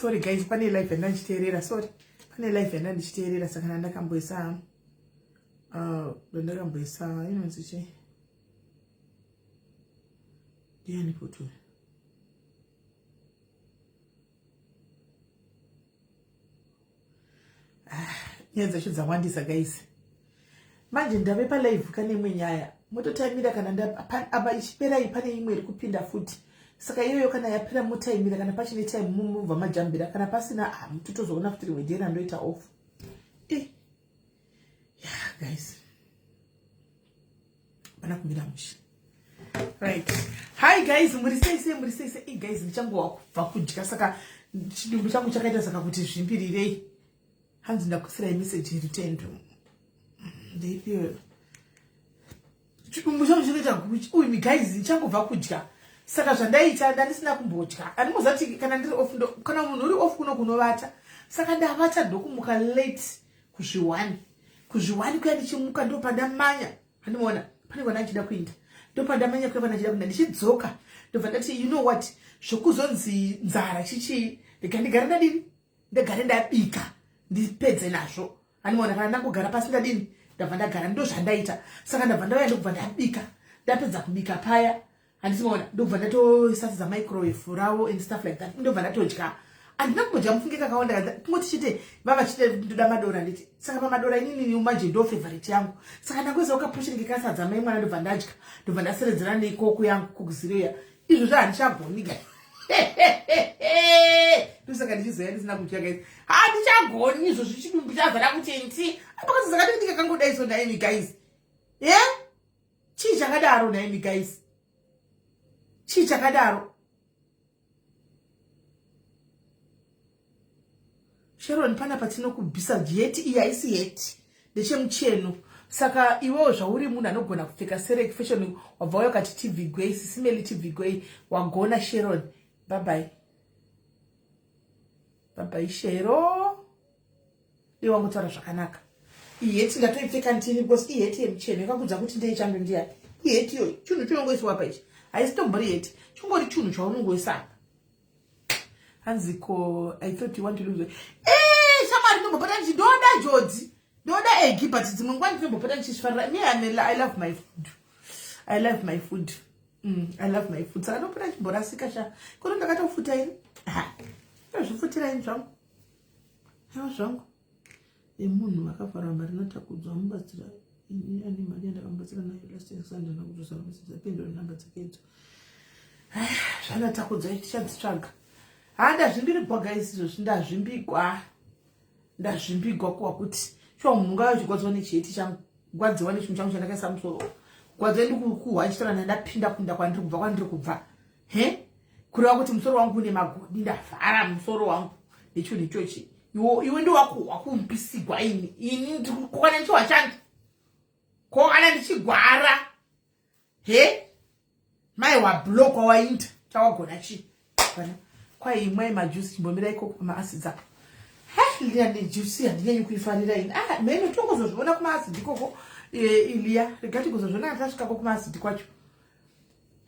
Sorry guys, pane live yandandichiteerera. Sorry, pane live yandandichiteerera, saka ndandakamboisa ndandakamboisa inonzi chii? Ndiani futi uyu? Ah, nyaya dzacho dzawandisa guys. Manje ndave palive kane imwe nyaya, mototaimira kana apa ichipera iyi, pane imwe iri kupinda futi. Saka iyoyo kana yapera motaimira, kana pachine time mubva majambira, kana pasina, ah, totozoona futi rimwe day randoita off. Eh. Yeah, guys, pana kumira mushe. Right, hi guys, muri sei sei, muri sei sei guys? Ndichangowa kubva kudya, saka chidumbu changu chakaita saka kuti zvimbirirei. Hanzi ndakusirai message, Rutendo. Ndeipiyo? Chidumbu changu chinoita guchi uyu guys, ndichangobva kudya. Saka zvandaita, ndandisina kumbodya. Handimozati kana ndiri off, kana munhu uri off kuno kunovata. Saka ndavata, ndokumuka late kuzviwani. Kuzviwani kuya ndichimuka, ndopandamanya, handimaona pane kwana ndichida kuinda, ndopandamanya kuya pana ndichida kuinda. Ndichidzoka ndobva ndati, you know what, zvokuzonzi nzara chichii, ndega ndigare ndadini, ndegare ndabika ndipedze nazvo. Handimaona kana ndangogara pasi ndadini, ndabva ndagara. Ndo zvandaita. Saka ndabva ndauya, ndokubva ndabika. Ndapedza kubika paya, handisimaona, ndobva ndatoisatidza microwave ravo and stuff like that, ndobva ndatodya. Handina kumbodya mufunge kakawanda, kungoti chete vava chite ndoda madora nditi. Saka pamadora inini manje ndo favorite yangu. Saka ndangoisa kaportion kekasadza mai mwana, ndobva ndadya, ndobva ndaseredzera neikoko yangu kukuzireya. Izvozvo handichagoni, ndosaka ndichizoya ndisina kudya guys. Handichagoni izvozvi, chidumbu chazara kuti nti apakati. Saka ndiki ndikakangodai so naimi guys, ye chii chakadaro naimi guys? Chii chakadaro? Sharon, panapa tinokubvisa heti iyi, haisi heti, ndechemucheno. Saka iwewo zvauri munhu anogona kupfeka serek fashion, wabva uya ukati tibvigwei, sisimeli tibvigwei. Wagona Sharon. Babai babai Shero, iwe wangotaura zvakanaka. Iheti ndatoipfeka ndini because iheti yemucheno yakakudza kuti ndeichando ndiyani. Iheti iyoyo chinhu chinongoiswa apa ichi, haisi tombori heti, chingori chinhu chaunongoisa apa. Hanzi ko, I thought you want to lose weight. Eh, shamwari, ndombopota ndichi ndoda jodzi, ndoda egi, but dzimwe nguva ndinombopota ndichizvifarira. Me, I love my food, I love my food. I love my food. Saka ndopota ndichimborasika sha. Kono ndakatofuta ini, ndozvifutira ini zvangu, aiwa zvangu. Emunhu akavharwa mari notakudzwa amubatsira ini, ane mari yandakamubatsira nayo last year Sunday, ndakudzosa message, apindura namba dzake idzo zvandatakudzwa, tichadzitsvaga. Ha, ndazvimbirigwa guys, izvozvi ndazvimbigwa, ndazvimbigwa kuwa kuti shuwa munhu ungave uchigwadziwa nechiheti changu, gwadziwa nechinhu changu chandakaisa musoro, gwadziwa ndikukuhwa ndichitaura ndandapinda kunda kwandiri kubva, kwandiri kubva he, kureva kuti musoro wangu une magodi. Ndavhara musoro wangu nechinhu ichochi. Iwe ndiwakuhwa kumbisigwa ini, ini kokana ndichihwa changu, kokana ndichigwara he mai wablokwa wainda chawagona chii kwai imwai majusi, chimbomira ikoko pamaacids apo. Juice handinyanyi kuifarira ini. Ah, mheno tongozozviona kumaacid ikoko. Iliya, regai tigozozviona kana tasvikako kumaacid kwacho.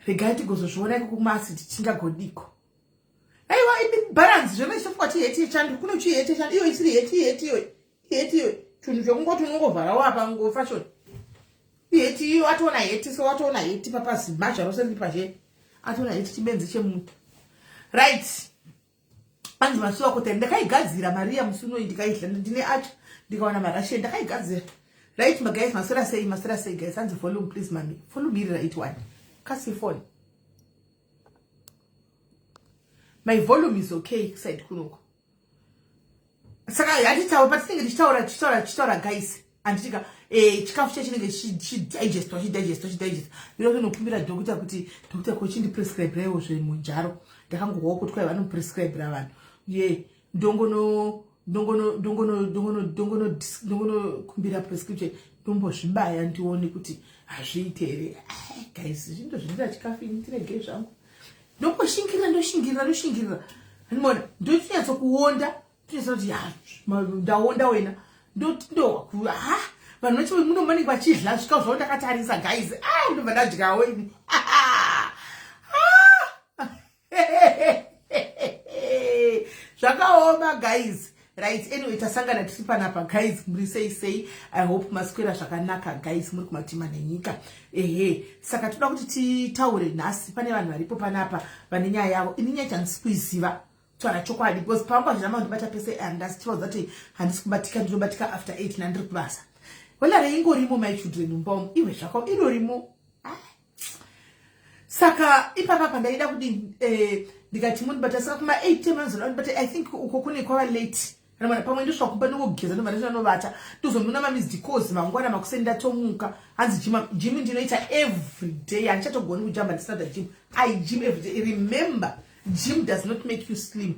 Regai tigozozviona ikoko kumaacid, tingagodiko. Aiwa, balance zvona ichitofuka chiheti yechando kuno, chiheti yechando iyo isiri heti, iheti iyoyo, iheti iyoyo, chinhu chekungoti unongovharawo apa ngofashion. Iheti iyo, atoona heti, so atoona heti papazimazha rose riri pazhe, atoona heti, chibenzi chemunhu. Right, anzi masuwa kuti ndakaigadzira Maria musi unoi, ndikaidla ndine acho, ndikawana marashian, ndakaigadzira. Right, maguys, maswera sei, maswera sei guys? Hanzi volume please mami, volume iri right one kasi phone. My volume is okay side kunoko. Saka hatitaura patinenge tichitaura, tichitaura, tichitaura guys, handitika chikafu cha chinenge chidigestwa, chidigestwa, chidigestwa. Ndinoda kunokumbira doctor kuti, doctor, ko chindiprescribiraiwo zvemunjaro. Ndakangohwawo kuti kwai vanoprescribira vanhu ye ndongono ndongono ndongono ndongono ndongono ndongonokumbira prescription, ndombozvibaya ndione kuti hazviite here. Guys, zvindozvindira chikafu ini, ndiregei zvangu, ndomboshingirira, ndoshingirira, ndoshingirira. Andimona ndochinyatsokkuonda, kuti ya ndaonda wena, ndoha vanhu vacho muno vanenge vachidla zvikafu zvavo ndakatarisa guys. Ah, ndobva ndadyawo ini. Zvakaoma guys. Right, anyway, tasangana tiri panapa guys. Muri sei sei? I hope maswera zvakanaka guys, muri kumatima nenyika. Ehe, saka toda kuti titaure nhasi. Pane vanhu varipo panapa vane nyaya yavo. Ini nyaya chandisi kuiziva, kutaura chokwadi, because pangu hazvina mandibata pese. Handasitivaudza kuti handisi kubatika, ndinobatika after 8 nandiri kubasa. Welare ingorimo, my children, mumba umu iwe zvako inorimo. Saka ipapa pandaida kuti ndikati mundibata, saka kuma 8 10 vanozoda kundibata. I think uko kune kwava late. Kana pamwe ndosvika kumba, ndongogeza, ndobva ndichandovata, ndozondiona mamissed calls mangwana makuseni ndatomuka. Hanzi gym, gym ndinoita every day, handichatogoni kujamba ndisina kuita gym. I gym every day. Remember, gym does not make you slim.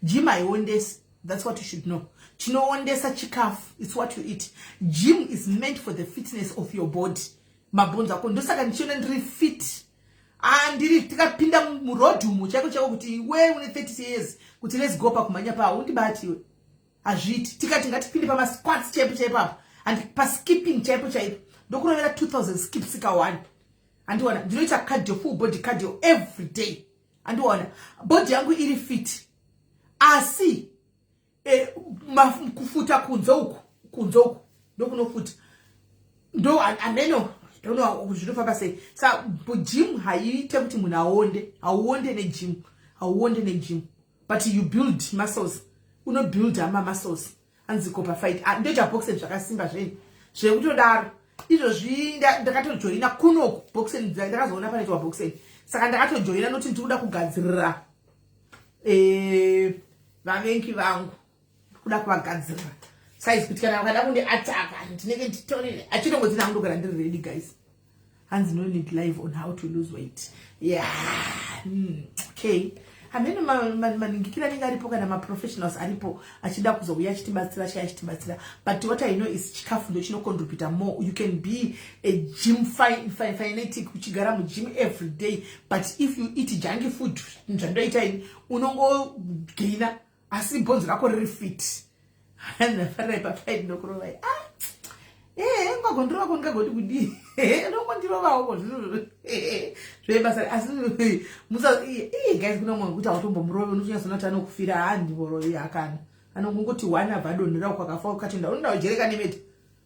Gym haiondesi. That's what you should know. Chinoondesa chikafu. It's what you eat. Gym is meant for the fitness of your body, mabhonzo ako. Ndosaka ndichiona ndiri fit. Andiri tikapinda muroad umu chaiko chaiko, kuti iwe une 30 years, kuti let's go pakumhanya pawo, undibatiwe, hazviiti. Tikati ngatipinde pamasquats chaipo chaipo apo, and paskipping chaipo chaipo, ndokurovera 2000 skips ka1. Andiona ndinoita cardio, full body cardio every day. Andiona body yangu iri fit, asi kufuta kunze uku, kunze uku ndokunofuta, ndo ameno don't zvinofamba sei. Sa gym haiite kuti munhu aonde. Hauonde negym, hauonde negym, but you build muscles, unobuilda mamuscles. Anziko pafight, ah, ndoita boxing zvakasimba zvenyu zvekutodaro. Izvozvi ndakatojoina kunoku boxing. Ndakazoona panoitwa boxing, saka ndakatojoina noti ndiri kuda kugadzirira vavengi vangu, kuda kuvagadzirira size kuti kana vakada kundiataka ndinenge nditorire. Achitongoti ndangondogara ndiri ready guys. Hanzi no need live on how to lose weight. Yeah, okay, hamene maningikira anenge aripo, kana maprofessionals aripo achida kuzouya achitibatsira, chai achitibatsira. But what I know is chikafu ndo chinocontributa more. You can be a gym fanatic, uchigara mugym every day, but if you eat junk food, zvandoita ini, unongogaina asi bhonzo rako riri fit. Ndafarira ipapai, ndinokurovai. Ah, ee, ungagondirova ko, ndingagoti kudii? Unongondirovawo zvebasa, asi musa iye guys, kuna mumwe wekuti hautombomurove, unotonyatsoona kuti anokufira. Handimorovi hakana, anongongoti one abva adonhera kwakafa ukatoenda. Unoda kujereka nemeta,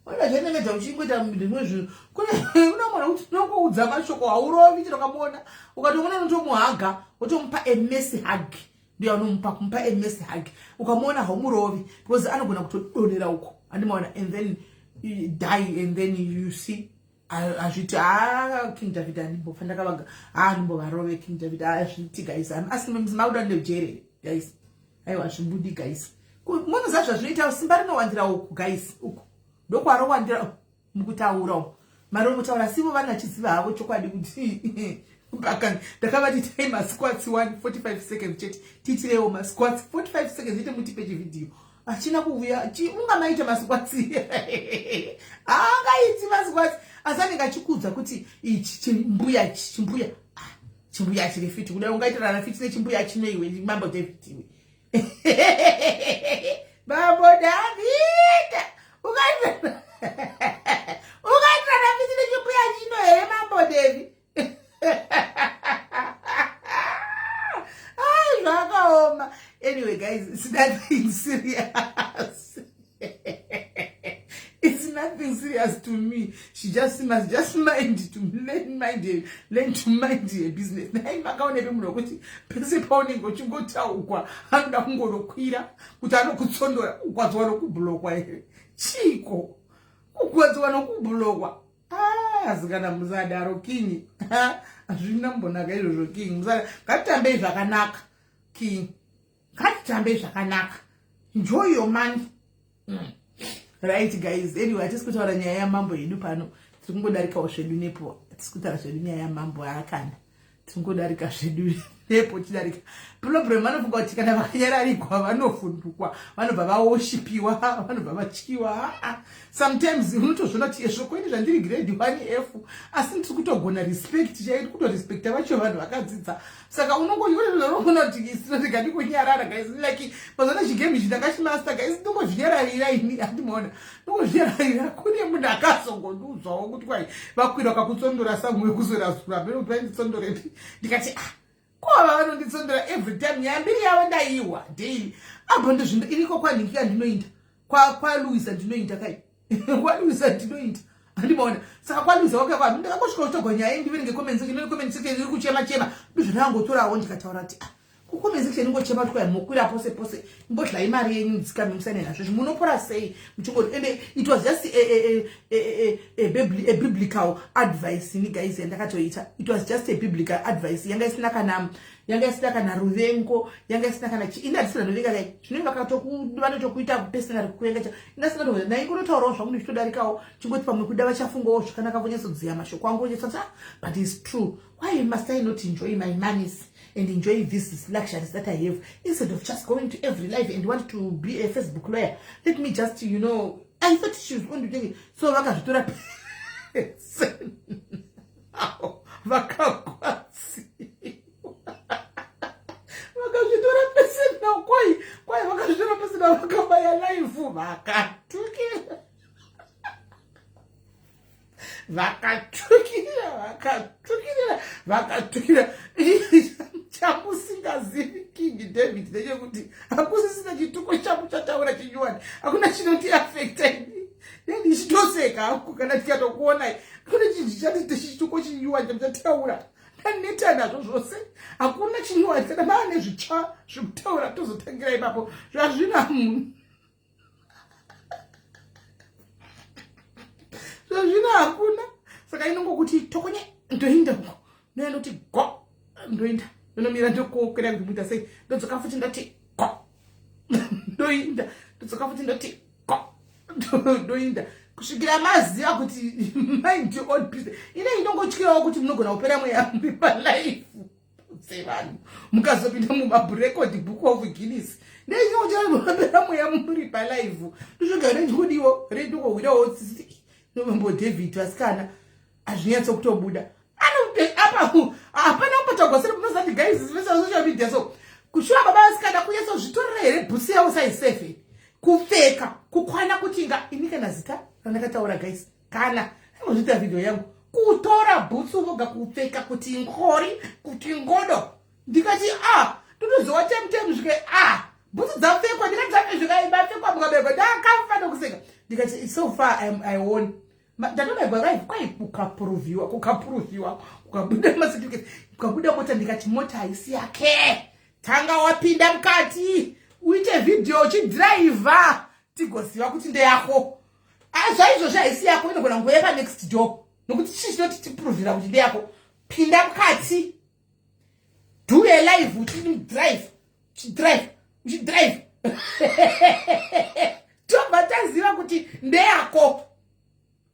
unoda kujereka nemeta uchingoita zvimwe zvinhu. Kuna mwana kuti unongoudza mashoko, haurovi. Chero ukamuona, ukatomuona unotomuhaga, wotomupa a messy hug. Ndiyo anomupa, kumupa a messy hug. Ukamuona haumurovi because anogona kutodonhera uko, andimaona, and then you die, and then you see hazviti. Ha, King David, handimbofa ndakavaga, handimbovarove King David, hazviti guys. Asi makuda ndejere guys? Aiwa, zvibudi guys. Munoziva zvazvinoita, simba rinowandira uku guys, uku ndokwarowandira mukutaura uku. Mari mutaura sivo vanhu vachiziva havo chokwadi kuti ndakavati tai masquats 1 45 seconds chete, tiitirewo masquats 45 seconds ite, mutipe chivhidhiyo. Achina kuuya. Ungamaita masquats? Angaiti masquats, asi anenge achikudza kuti ichi chimbuya, ichi chimbuya, ah, chimbuya chiri fit kudai. Ungaitirana fit nechimbuya chino iwe, Mambo David? Iwe Mambo David, ungaitirana fit nechimbuya chino here, Mambo David? Ai, zvakaoma. Anyway guys, it's nothing serious, it's nothing serious to me. She just must just mind to learn, mind, learn to mind her business. Nai makaonepi munhu wekuti pese paunenge uchingotaukwa anoda kungorokwira kuti anokutsondora? Kugwadziwa nokubhulokwa here? Chiko kugwadziwa nokubhulokwa? Asi kana musadaro king, hazvina mbonaka izvozvo king. Musada, ngatitambei zvakanaka king, ngatitambei zvakanaka. Enjoy your money. Right guys, anyway, hatisi kutaura nyaya yamambo yedu pano, tiri kungodarikawo zvedu nepo. Hatisi kutaura zvedu nyaya yamambo haakana, tiri kungodarika zvedu nepo, tidarika problem. Vanofunga kuti kana vakanyararigwa vanovhundukwa, vanobva vawoshipiwa, vanobva vatyiwa. Sometimes unotozviona kuti ezvokoini zvandiri grade 1 F, asi ndiri kutogona respect chai, kutorespekta vacho vanhu vakadzidza. Saka unongoona kuti isirega kunyarara guys, like mazona chigame ichi ndakachimaster guys, ndongozvinyararira ini, handimaona, ndongozvinyararira. Kune munhu akazongondiudzawo kuti kwai vakwira vakakutsondora samwe wekuzorasura pene kuti vainditsondorepi. Ndikati ah, Ko ava vanonditsondera every time nyaya mbiri yavo ndaiwa daily. Apo ndizvindo iriko kwanhingi yandinoinda. Kwa kwa Louisa ndinoinda kai. Kwa Louisa ndinoinda. Handimaona. Saka kwa Louisa wake kwa ndakangosvika kutsvagwa nyaya ndiverenge comment section ne comment section iri kuchema chema. Ndozvandangotorawo ndikataura kuti ah kucomment section ingochema kuti kwai mokwira pose pose imbodlai mari yenyu dzikame musane nazvo izvi munopora sei muchingoti ende it was just a biblical advice ini guys yandakatoita. It was just a biblical advice yanga isina kana yanga isina kana ruvengo yanga isina kana chi ini handisina novenga kai zvinenge vakatoku vanotokuita personal kuvenga cha ini asina novenga ndaingototaurawo zvangu ndichitodarikawo chingoti pamwe kuda vachafungawo zvakanaka vonyatsodziya mashoko angu vonyatsoa ah, but it's true. Why must I not enjoy my monies and enjoy this luxuries that I have instead of just going to every life and want to be a Facebook lawyer? Let me just, I thought she was going to take it. So vakazvitora vakakwasiwa vakazvitora personal kwai kwai vakazvitora personal vakabaya live vakatukira vakatukirira vakatukirira vakatukira. Chamusingazivi King David ndechekuti hakusisina chituko chamuchataura chinyuwani hakuna chinoti-affecta ini nendichitoseka hangu kana tikatokuonai hakuna chinhu chati chituko chinyuwani chamuchataura ndaneta nazvo zvose hakuna chinyuwani kana maa nezvitsva zvekutaura tozotangira ipapo zvazvina munhu zvazvino hakuna. Saka inongokuti tokonye ndoinda uko ndoya ndoti go ndoinda ndonomira ndokokera kuti muita sei ndodzoka futi ndoti go ndoinda ndodzoka futi ndoti go ndoinda kusvikira maziva kuti mind your own business. Ine inongotyirawo kuti munogona kupera mweya muri palife sevanhu mukazopinda mumarecord book of Guinness ndeinongotyira mweya muri palive ndozvogara ndikudiwo rendingohwirawo tsitsi nomambo David vasikana hazvinyatso kutobuda apa hapana kupotagwa seri munozati guys social media so kushuwa baba vasikana kunyatsozvitorera here bhutsu yavo size 7 kupfeka kukwana kuti nga ini kana zita randakataura guys kana angozviita vhidhiyo yangu kutora bhutsu voga kupfeka kuti ngori kuti ngodo ndikati a totoziwa tem tem zvike a bhutsu dzapfekwa ndikati dzapfekwa mapfekwa mukabekwa ndakafa nokuseka ndikati so far I won ndatobaigwa live kwai kukapuruviwa kukapuruviwa kukabuda macertificate kukabuda mota ndikati mota haisi yake tanga wapinda mukati uite vhidhiyo uchidhiraivha tigoziva kuti ndeyako. Zvaizvozvo haisi yako inogona kungoya panext door nokuti chii chinoti tipuruvhira kuti ndeyako. Pinda mukati do a live uchidrive uchidrive uchidrive tobva taziva kuti ndeyako.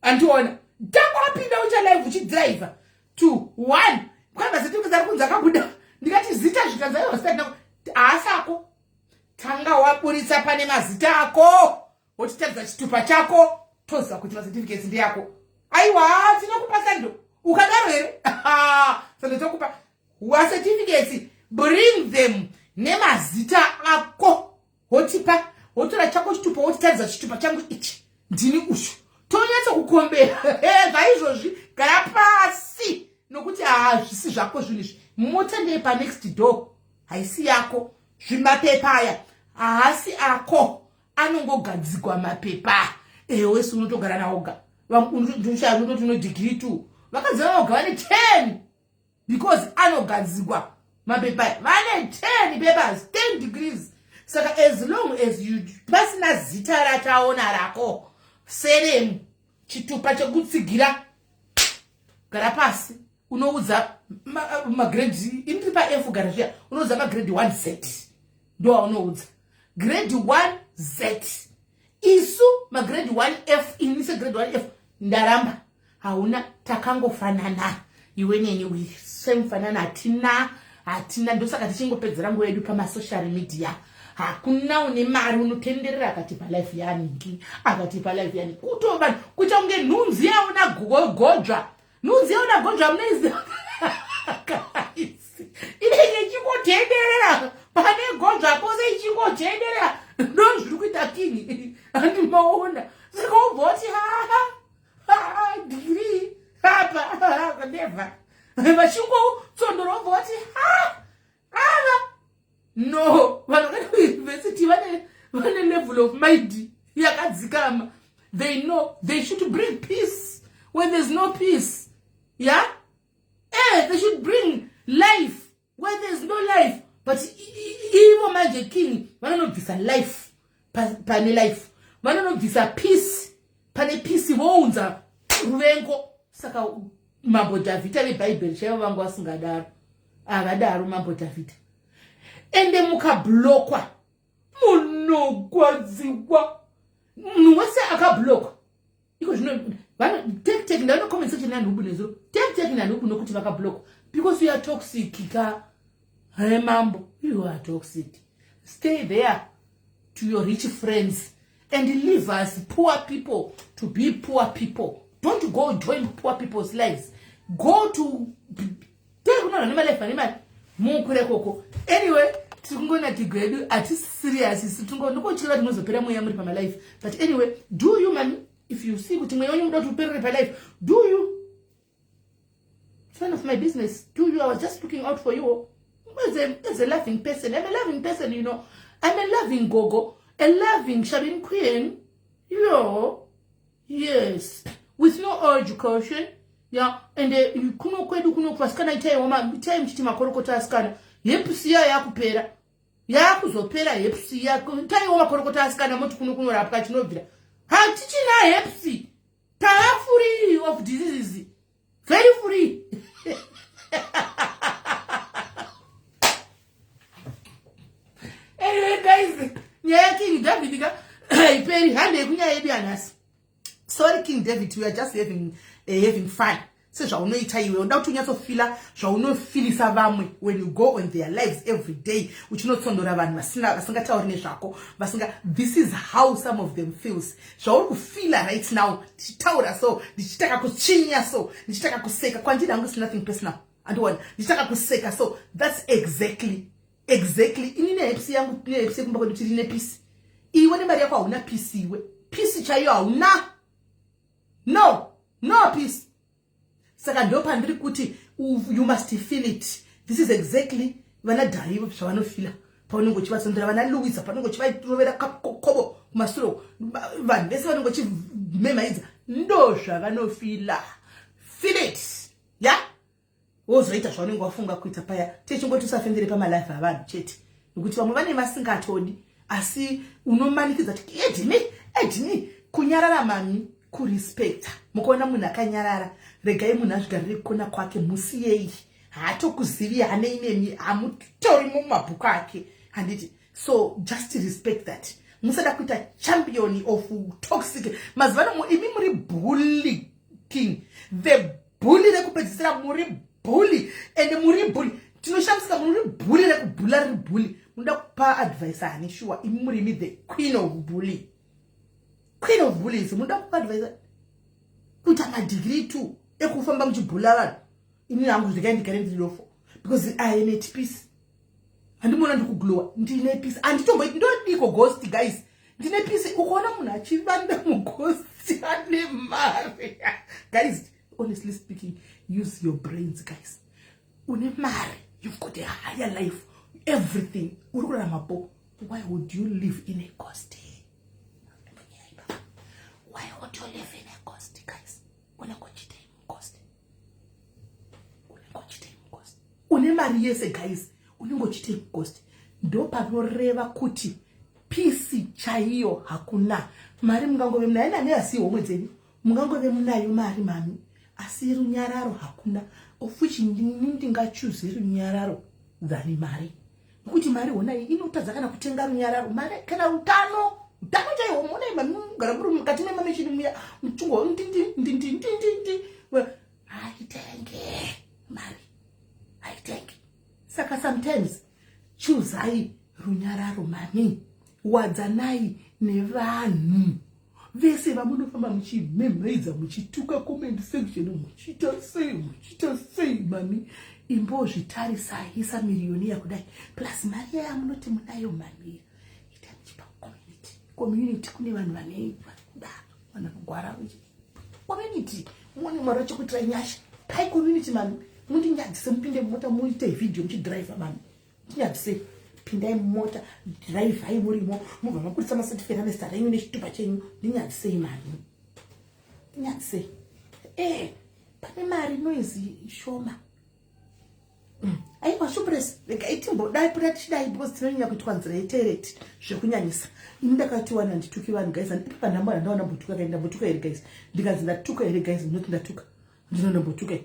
Andiona tanga wapinda ucha live uchidriva two one kwai macertificate ari kunzi akabuda ndikati zita zvikanzi aiwa zita haasako tanga waburitsa pane mazita ako wochitaridza chitupa chako toziva kuti macertificates ndeyako. Aiwa tinokupa sando ukadaro here sando tokupa wacertificates bring them nemazita ako wotipa wotora chako chitupa wotitaridza chitupa changu ichi ndini uyu tonyatsa kukombera zvaizvozvi gara pasi nokuti hazvisi zvako zvinhu izvi mota ndeye panext door haisi yako zvimapepa aya haasi ako anongogadzikwa mapepa ewesi unotogara nawoga unototi uno degree two vakadzi vavoga vane 10 because anogadzikwa mapepa vane 10 papers 10 degrees. Saka as long as you pasina zita rataona rako seremu chitupa chekutsigira gara pasi unoudza magrade ini tiri paF gara zviya unoudza magrade 1 Z ndo aunoudza grade 1 Z isu magrade 1 F ini segrade 1 F ndaramba hauna takangofanana iwe neni we same fanana hatina hatina ndosaka tichingopedzera nguva yedu pamasocial media. Hakuna une mari unotenderera akati palife yaniki akati palife yani kuto vanhu kuita kunge nhunzi yaona godzva nhunzi yaona godzva munoiziva inenge ichingotenderera pane godzva pose ichingotenderera ndo zviri kuita King handimaona saka ubva wati haha degree apa never vachingotsondora ubva wati ha. No, vanhu vakaenda kuuniversity vane level of mind yakadzikama. They know they should bring peace when there's no peace. Yeah, they should bring life where there's no life. But ivo manje king vanonobvisa life pane life, vanonobvisa peace pane peace, vounza ruvengo. Saka Mambo Dhavhidha vebhaibheri chaivo vangu vasingadaro, havadaro Mambo Dhavhidha. Ende mukablockwa munogwadziwa. Munhu wese akablockwa iko zvino, take take ndaona comment section yanhubu nezuro, take take nanhubu, nokuti vakablockwa because you are toxic ka. He mambo, you are toxic. Stay there to your rich friends and leave us poor people to be poor people. Don't go join poor people's lives. Go to tekunoona nemalife ane mari mukure koko. Anyway, tiri kungonakigwa yedu, hatisi serious isu. Ndingotyira tinozopera mweya muri pamalife. But anyway, do you, mami. If you see kuti mweya wenyu muda kuti uperere palife, do you. It's none of my business. Do you. I was just looking out for you as a loving person. I'm a loving person. I'm a loving gogo, a loving shabin queen. Yo, yes, with no education. Yeah, and kuno kwedu kuno vasikana, itaiwo itai muchiti makorokota asikana. Herpes iya yakupera, yakuzopera herpes iya. Itaiwo makorokota asikana, moti kuno kunorapwa chinobvira. Hatichina herpes, tava free of diseases, very free. Anyway guys, nyaya yaKing David ka iperi. Handei kunyaya yedu yanhasi. Sorry, King David, we are just having fun sezvaunoita iwe. Unoda kuti unyatsofeela zvaunofeelisa vamwe when you go on their lives every day, uchinotsondora vanhu vasingatauri nezvako, vasinga. This is how some of them feels, zvauri kufeela right now. Ndichitaura so, ndichitaka kutsvinya so, ndichitaka kuseka kwandiri hangu is nothing personal, andiona ndichitaka kuseka. So that's exactly ini neherpes yangu, neherpes yekumba kwedu, tiri nepeace. Iwe nemari yako hauna peace. Iwe peace chaiyo hauna, no peace. Saka ndo pandiri kuti you must feel it. This is exactly vana Dhari zvavanofeela paunenge uchivatsondera, vana Louisa paunenge uchivarovera kobo kumasuro, vanhu vese vanenge uchimemhaidza, ndo zvavanofeela. Feel it, ya yeah? Wozoita zvaunenge wafunga kuita paya. Tichingoti usafendere pamalife avanhu chete, nekuti vamwe vane vasingatodi, asi unomanikidza kuti edimi edimi. Kunyarara mami, kurespecta. Mukaona munhu akanyarara, regai munhu azvigarire kukona kwake, musiyei. Haatokuzivi, hanei nemi, hamutori mumabhuku ake, handiti? So just respect that. Musada kuita champion of toxic. Mazuva ano imi muri bully king, the bully rekupedzisira. Muri bully and muri bully tinoshamisika. Muri bully rekubhula, riri bully. Munoda kupa advice hani? Sure, imi murimi the queen of bully, queen of bullies. Munoda kupa advice kuita madegree two ekufamba muchibhula vanhu. Ini hangu zvikai ndigare ndiri dofo because I am at peace. Handimuona ndikuglowa, ndine peace. Handitomboiti ndodiko ghost, guys, ndine peace. Ukaona munhu achivanda mughost, ane mari. Guys, honestly speaking, use your brains, guys. Une mari, you've got a higher life, everything, uri kurarama po. Why would you live in a ghost? Why would you live in a ghost, guys? Unenge uchiitei mughost? Unenge uchiitei mughost? Une mari yese, guys, unenge uchiitei mughost? Ndo panoreva kuti peace chaiyo hakuna. Mari mungangove munayo nani, asi homwe dzenyu mungangove munayo mari mami, asi runyararo hakuna, of which ndini ndingachoose runyararo than mari, nekuti mari honai inotadza kana kutenga runyararo. Mari kana utano, utano chaiwo monai mami, mugara muri mukati memamachine muya, muchungo ndindi ndindi ndindi ndi, haitenge mari, haitenge. Saka sometimes choosai runyararo mami, wadzanai nevanhu vese vamunofamba muchimemheidza, muchituka comment section, muchiita sei, muchiita sei mami. Imbozvitarisai isamillionaire kudai, plus mari yamunoti munayo mami, ita muchipa community. Community kune vanhu vane kuda, vanhu vanogwara. Community muone Mwari vachikuitirai nyasha. Pai community mami, mundinyadzise, mupinde mumota, muite vhidhiyo muchidhiraivha mami, ndinyadzise. Pindai mumota, dhiraivhai murimo, mobva mabudisa macertificate ane zita renyu nechitupa chenyu. Ndinyadzisei mani, ndinyadzisei. Eh, pane mari noise shoma. Aiwa shupres, regai timbodai pota tichidai because tinonyanya kuitwa nzira yetereti zvekunyanyisa. Ini ndakatiwana ndituki vanhu guys, andipi panhamba randaona mbotuka kai, ndambotuka here guys? Ndikanzi ndatuka here guys? Ndinoti ndatuka, ndinondombotuka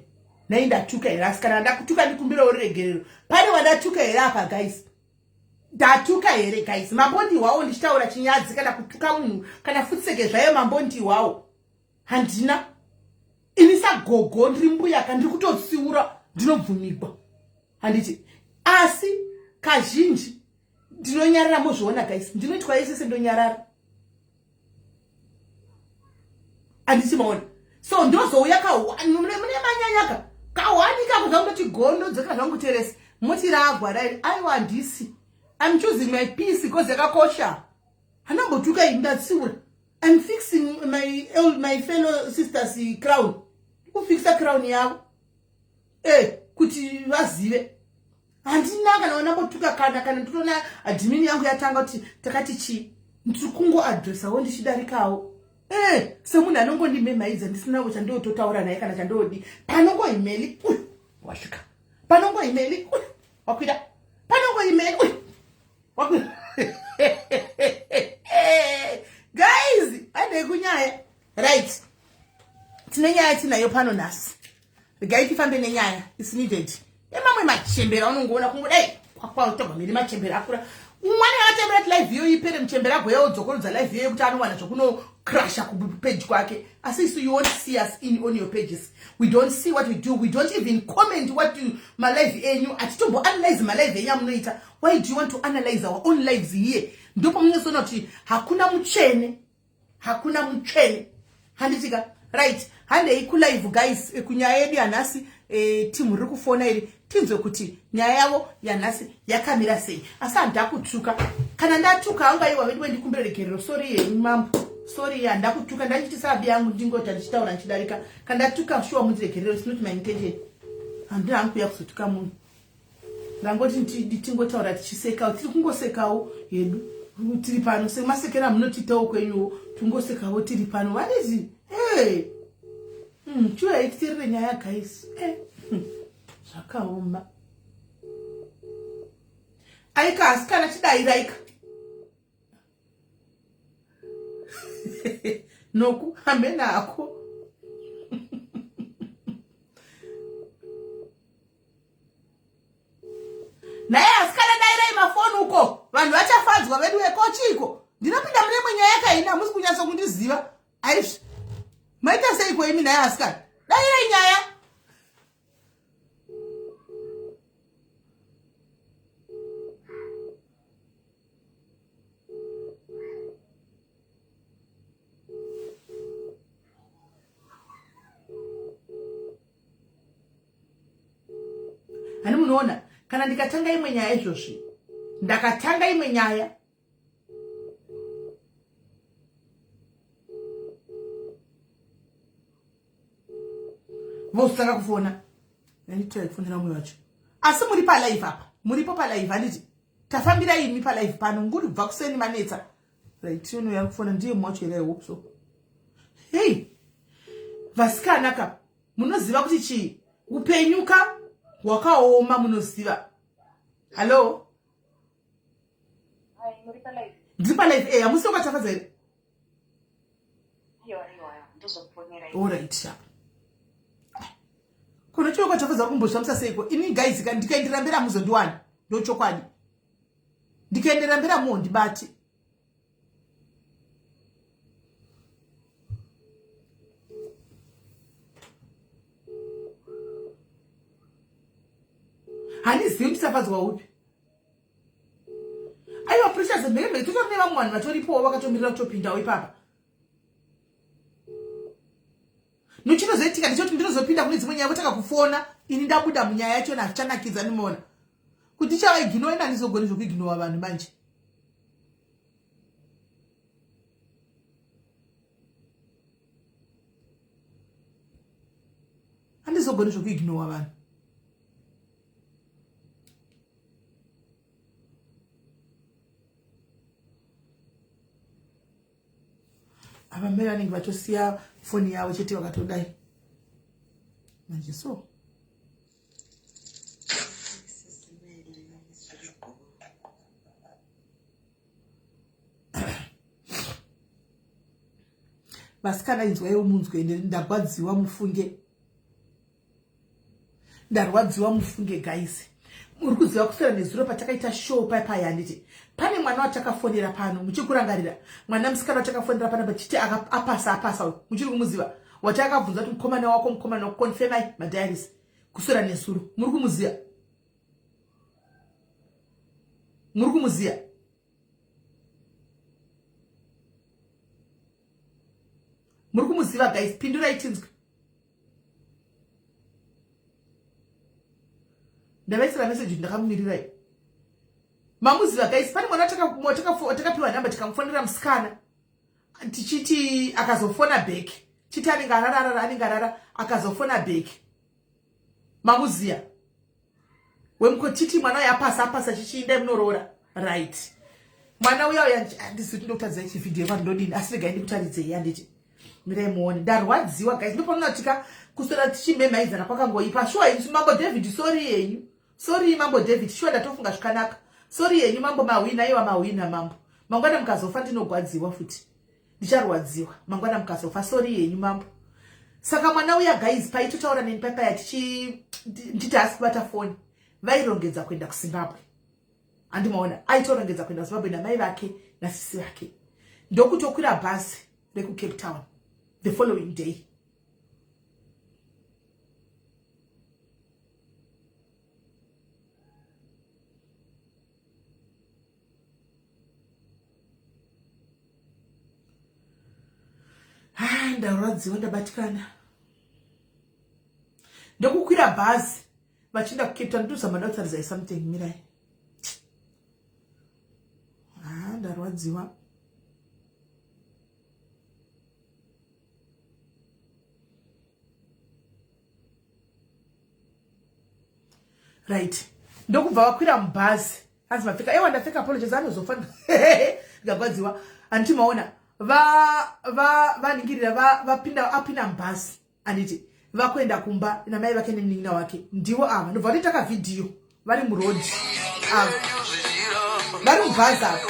nai, ndatuka here? Asi kana ndakutuka ndikumbirawo ruregerero. Pane wandatuka here apa guys? Ndatuka here guys? Mambondihwawo ndichitaura chinyadzi kana kutuka munhu kana futseke zvayo, mambondihwawo handina. Ini sagogo ndiri mbuya ka, ndiri kutotsiura, ndinobvumigwa handiti? Asi kazhinji ndinonyarara, mozviona guys, ndinoitwa yese sendonyarara handiti? Maona? So ndozouya kahwani, mune manyanyaka kahwani kako zvangoti gondo dzokera zvangu teresi moti ragwa rai. Aiwa, handisi. I'm choosing my peace because yakakosha. Handambotuka ini, ndatsiura. I'm fixing my fellow sisters crown, kufixa crown yavo kuti vazive handina kana wanambotuka kana nditoona admin yangu yatanga kuti takati chii. Ndiri kungoadresawo ndichidarikawo semunhu anongondimhemhaidza ndisinawo chandototaura naye kana chandodi. Panongoimeli uyu wasvika, panongoimeli uyu wakwira, panongoimeli uyu wakwira. Guys, handei kunyaya. Right, tine nyaya tinayo pano nhasi. Regai tifambe nenyaya is needed. Emamwe machembera unongoona kungodai kwakwautogwa machembera akura. Umwana akatembera kuti live iyo ipere, muchembera agoya odzokorodza live iyo yekuti anowana zvokunocrasha kupage kwake. Asi isu, you won't see us in on your pages. We don't see what you do. We don't even comment what you malive enyu. Hatitomboanalyze malive enyu amunoita. Why do you want to analyze our own lives here? Ndopamunozoona kuti hakuna mutsvene, hakuna mutsvene, handitika? Right, handei kulive guys, kunyaya yedu yanhasi. Timu riri kufona iri, tinzwe kuti nyaya yavo yanhasi yakamira sei. Asi handakutuka. Kana ndatuka, angaiwa vedu, wendikumbira regerero. Sorry yenyu mambo, sorry, handakutuka. Ndachiitisa abi yangu, ndingota ndichitaura ndichidarika. Kana ndatuka, sure mundiregerero. It's not my intention, handina hangu kuuya kuzotuka munhu. Ndangoti tingotaura tichisekawo, tiri kungosekawo hedu tiri pano semasekero amunotiitawo kwenyuwo, tingosekawo tiri pano. Vanezi hey. Chiuyai titerere nyaya guys. Zvakaoma. Aika asi kana chidairaika noku hambe nako. Naye asikana, dairai mafoni uko, vanhu vachafadzwa vedu vekochiko. Ndinopinda mune imwe nyaya yakaina, hamusi kunyatso kundiziva. Aizvi maita seiko imi? Naye asikana, dairai nyaya. Hani munoona kana ndikatanga imwe nyaya izvozvi, ndakatanga imwe nyaya, vozotanga kufona. Nditrai kufonera umwe wacho. Asi muri palive apa, muripo palive handiti? Tafambira imi palive pano nguri kubva kuseni manetsa. Right, uno yakufona ndiye mwacho here? I hope so. Hei vasikana ka, munoziva kuti chii? Upenyu ka hwakaoma, munoziva. Hallo, ndiri palive. Hamusi wakatafadza here? Alright, sharp. Kuno chioko chafadza kumbozvamisa seiko? Ini guys, ndikaenderera mberi hamuzondiwani, ndochokwadi. Ndikaenderera mberi hamuhondibati. Handizivi kuti tafadzwa upi. Aiwa Precious, mhemhe, totori nevamwe vanhu vatoripowo vakatomirira kutopindawo ipapa. Nochinozoitika ndechoti ndinozopinda kune dzimwe nyaya, votanga kufona ini ndabuda munyaya yachona. Hazvichanakidza. Ndimoona kuti ndichavaiginowa, ina handizogoni zvokuiginowa vanhu manje. Handizogoni zvokuignowa vanhu. Ava mai vanenge vatosiya foni yavo chete vakatodai manje so. Vasikana inzwaiwo munzwe, ndagwadziwa mufunge, ndarwadziwa mufunge guys. Muri kuziva kuswera nezuro patakaita show paya paya, handiti pane mwana watakafonera pano, muchiri kurangarira mwana musikana watakafonera pano pachiti apasa apasa uyu, muchiri kumuziva wati akabvunza kuti mukomana wako mukomana wako confirmai madiaries kuswera nezuro, muri kumuziva? Muri kumuziva? Muri kumuziva guys? Pindurai tinzwe. Ndavaisira message kuti ndakamumirirai. Mamuziva guys? Pane mwana watakapiwa nhamba tikamufonera musikana tichiti akazofona back, chiti anenge arara arara anenge arara akazofona back. Mamuziya wemukotiti mwana uyo apasa apasa chichiindai munoroora, right? Mwana uya uya handisi kuti ndokutaridzai chivhidhiyo pano ndodini, asi regai ndikutaridzei, handiti? Mirai muone. Ndarwadziwa guys. Ndopanonatika kuswera tichimhemhaidzana kwakangoipa shuwa. Isu mambo David, sorry yenyu, sorry mambo David, shuwa ndatofunga zvakanaka. Sorry yenyu mambo, mahwina iwa mahwina mambo. Mangwana mukazofa ndinogwadziwa futi, ndicharwadziwa mangwana mukazofa. Sorry yenyu mambo. Saka mwana uya guys, paitotaura neni papaya tichiti haasi kubata foni, vairongedza kuenda kuZimbabwe, handimaona? Aitorongedza kuenda kuZimbabwe namai vake nasisi vake, ndokutokwira bhazi rekuCape Town the following day. Ah, ndarwadziwa, ndabatikana. Ndokukwira bhazi vachienda kuCape Town. Ndozama da kutaridzai something, mirai. Ah, ndarwadziwa. Right, ndokubva vakwira mubhazi. Hanzi mapfeka, ewa ndapfeka. Apologies, anozofa ndikagwadziwa, handiti maona? Vaningirira vapinda, apinda mubhazi, handiti? Vakuenda kumba namai vake nemunin'ina wake, ndivo ava. Ndobva vatoita kavhidhiyo vari murodhi ava, vari mubhazi ava.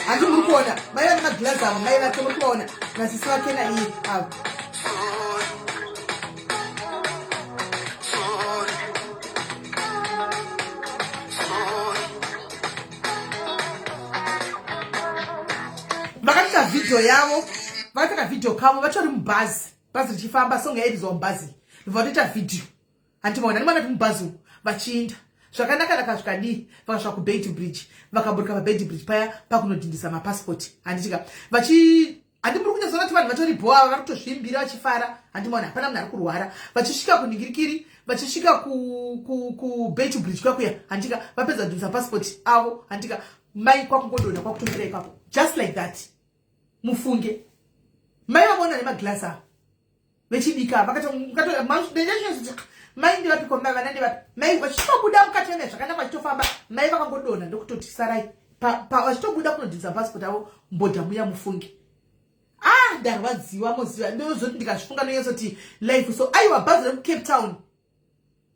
Handi muri kuona mai vane magirazi ava, mai vake muri kuvaona nasisi vake naiye ava. Vakaita vhidhiyo yavo, vakaita kavhidhiyo kavo vatori mubhazi, bhazi richifamba, song yairidzwa mubhazi, ndobva vatoita vhidhiyo, handimaona? Ndimana kuti mubhazi umu vachiinda zvakanaka naka zvikadii. Vakasvika kuBeitbridge, vakaburuka paBeitbridge paya pakunodhindisa mapasipoti, handitika? Vachi handi muri kunyatsoona kuti vanhu vatori bho ava, vari kutozviimbira vachifara, handimaona? Hapana munhu ari kurwara. Vachisvika kunhingirikiri, vachisvika kuBeitbridge kwakuya, handika? Vapedza kudhindisa pasipoti avo, handika? Mai kwakungodonha, kwakutofira ipapo, just like that mufunge. Mai vamaona nemagilasi ava vechidika vakati mai ndevapiko, mai vana ndevapi? Mai vachitobuda mukati vemai zvakanaka, vachitofamba, mai vakangodonha ndokutoti sarai vachitobuda kunodhindisa pasipoti avo mbodha muya mufunge. Ah, ndarwadziwa moziva. Ndozoti ndikazvifunga ndonyatsoti life so. Aiwa, bhazi rekuCape Town,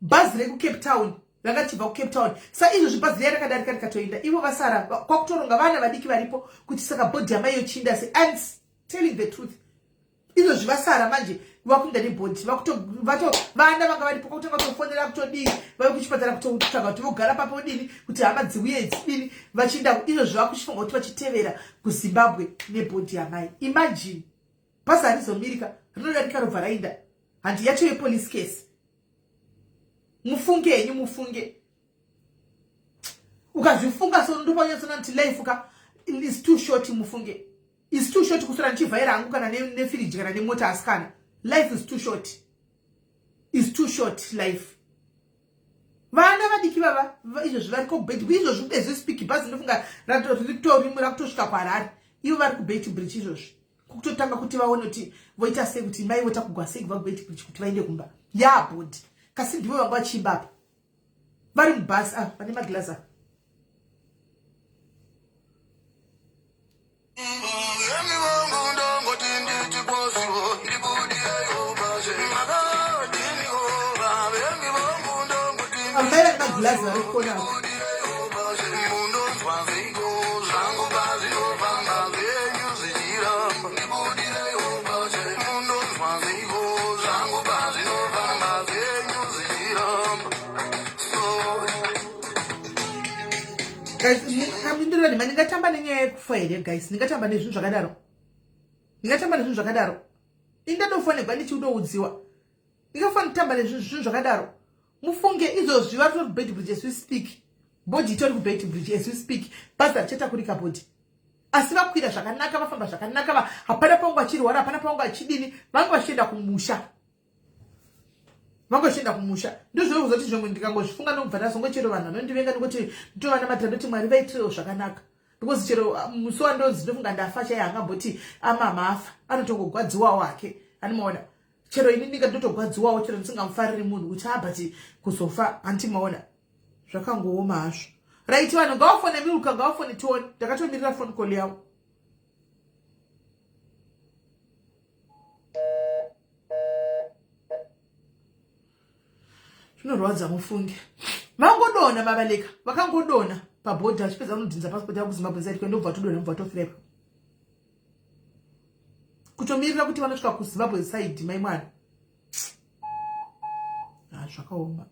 bhazi rekuCape Town ranga richibva kuCape Town. Sa izvozvi bhazi riya rakadarika rikatoenda, ivo vasara kwakutoronga vana vadiki varipo kuti saka bhodhi yamai yochinda se. And telling the truth, izvozvi vasara manje vakuenda nebhodhi, vana vanga varipo kwakutanga kutofonera kutodii, vave kuchipatara kutotsvaga kuti vogara papo odini kuti hama dziuye dzidini vachienda. Izvozvi vakuchifunga kuti vachitevera kuZimbabwe nebhodhi yamai. Imagine, bhazi harizomirika, rinodarika robva raenda, handi yacho yepolice case mufunge henyu mufunge. Ukazvifunga so ndopanyatsoona kuti life ka is too short mufunge, is too short. Kuswera ndichivhaira hangu kana nefiriji kana nemota, asikana, life is too short, is too short life. Vana vadiki vava izvozvi vari kuBeit izvozvi as we speak. Bhazi ndofunga rimwe rakutosvika kuHarare, ivo vari kuBeitbridge izvozvi, kutotanga kuti vaone kuti voita sei, kuti mai votakugwa sei kubva kuBeitbridge kuti vaende kumba yabhodhi. Kasi ndivo vanga vachiimba apa vari mubhasi ava vane magirazi ava. Amai vane magirazi vari kuona apa. Guys, ndingatamba nenyaya yekufa here guys? Ndingatamba nezvinhu zvakadaro? Ndingatamba nezvinhu zvakadaro? Ini ndatofonegwa ndichiudoudziwa. Ndingafanira kutamba nezvinhu zvakadaro? Mufunge izvozvi vari kutori kuBeitbridge as we speak. Body itori kuBeitbridge as we speak. Bhazi harichatakurika body. Asi vakwira zvakanaka, vafamba zvakanaka, hapana paungu achirwara, hapana paungu achidini, vanga vachienda kumusha. Vanga vachienda kumusha. Ndozvino kuzoti zvimwe ndikangozvifunga ndobva ndazongochero vanhu vanondivenga ndikuti nditova namatira ndoti Mwari vaitirewo zvakanaka. Because chero musi wandonzi ndofunga ndafa chaiye angamboti amama afa, anotongogwadziwawo hake. Animaona? Chero ini ndinga ndotogwadziwawo chero ndisingamufariri munhu kuti abati kuzofa hanti maona zvakangooma hazvo. Right, vanhu ngavafone Milka, ngavafone tione. Ndakatomirira phone call yavo. Zvinorwadza mufunge. Vangodona mabaleka, vakangodona pabhodha vachipedza kunodhinza passport yavo kuZimbabwe side kwendobva todona mubva tofirepa. Kutomirira kuti vanosvika kuZimbabwe side mai mwana. Ah, zvakaoma.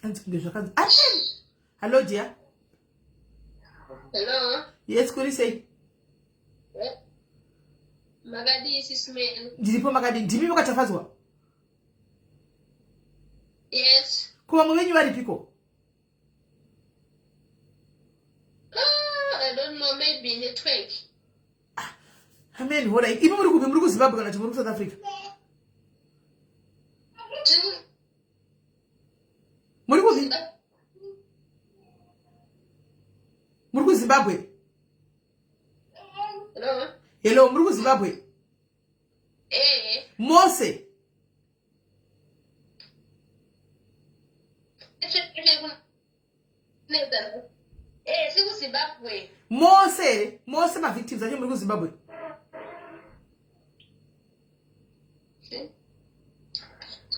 Anzi kunge zvakanzi. Amen. Hello dear. Hello. Yes, kuri sei? Makadii sis Mel? Ndiripo makadii. Ndimi makatafadzwa? Yes. Ko vamwe venyu varipiko? Ah, I don't know, maybe network. Amen. Hora. Imi muri kupi? Muri kuZimbabwe kana kuti muri kuSouth Africa? Muri kupi? Muri kuZimbabwe? Hello. Hello, muri kuZimbabwe? Eh. Mose. Eh, sikuZimbabwe. Mose here? Mose mavictims acho muri kuZimbabwe?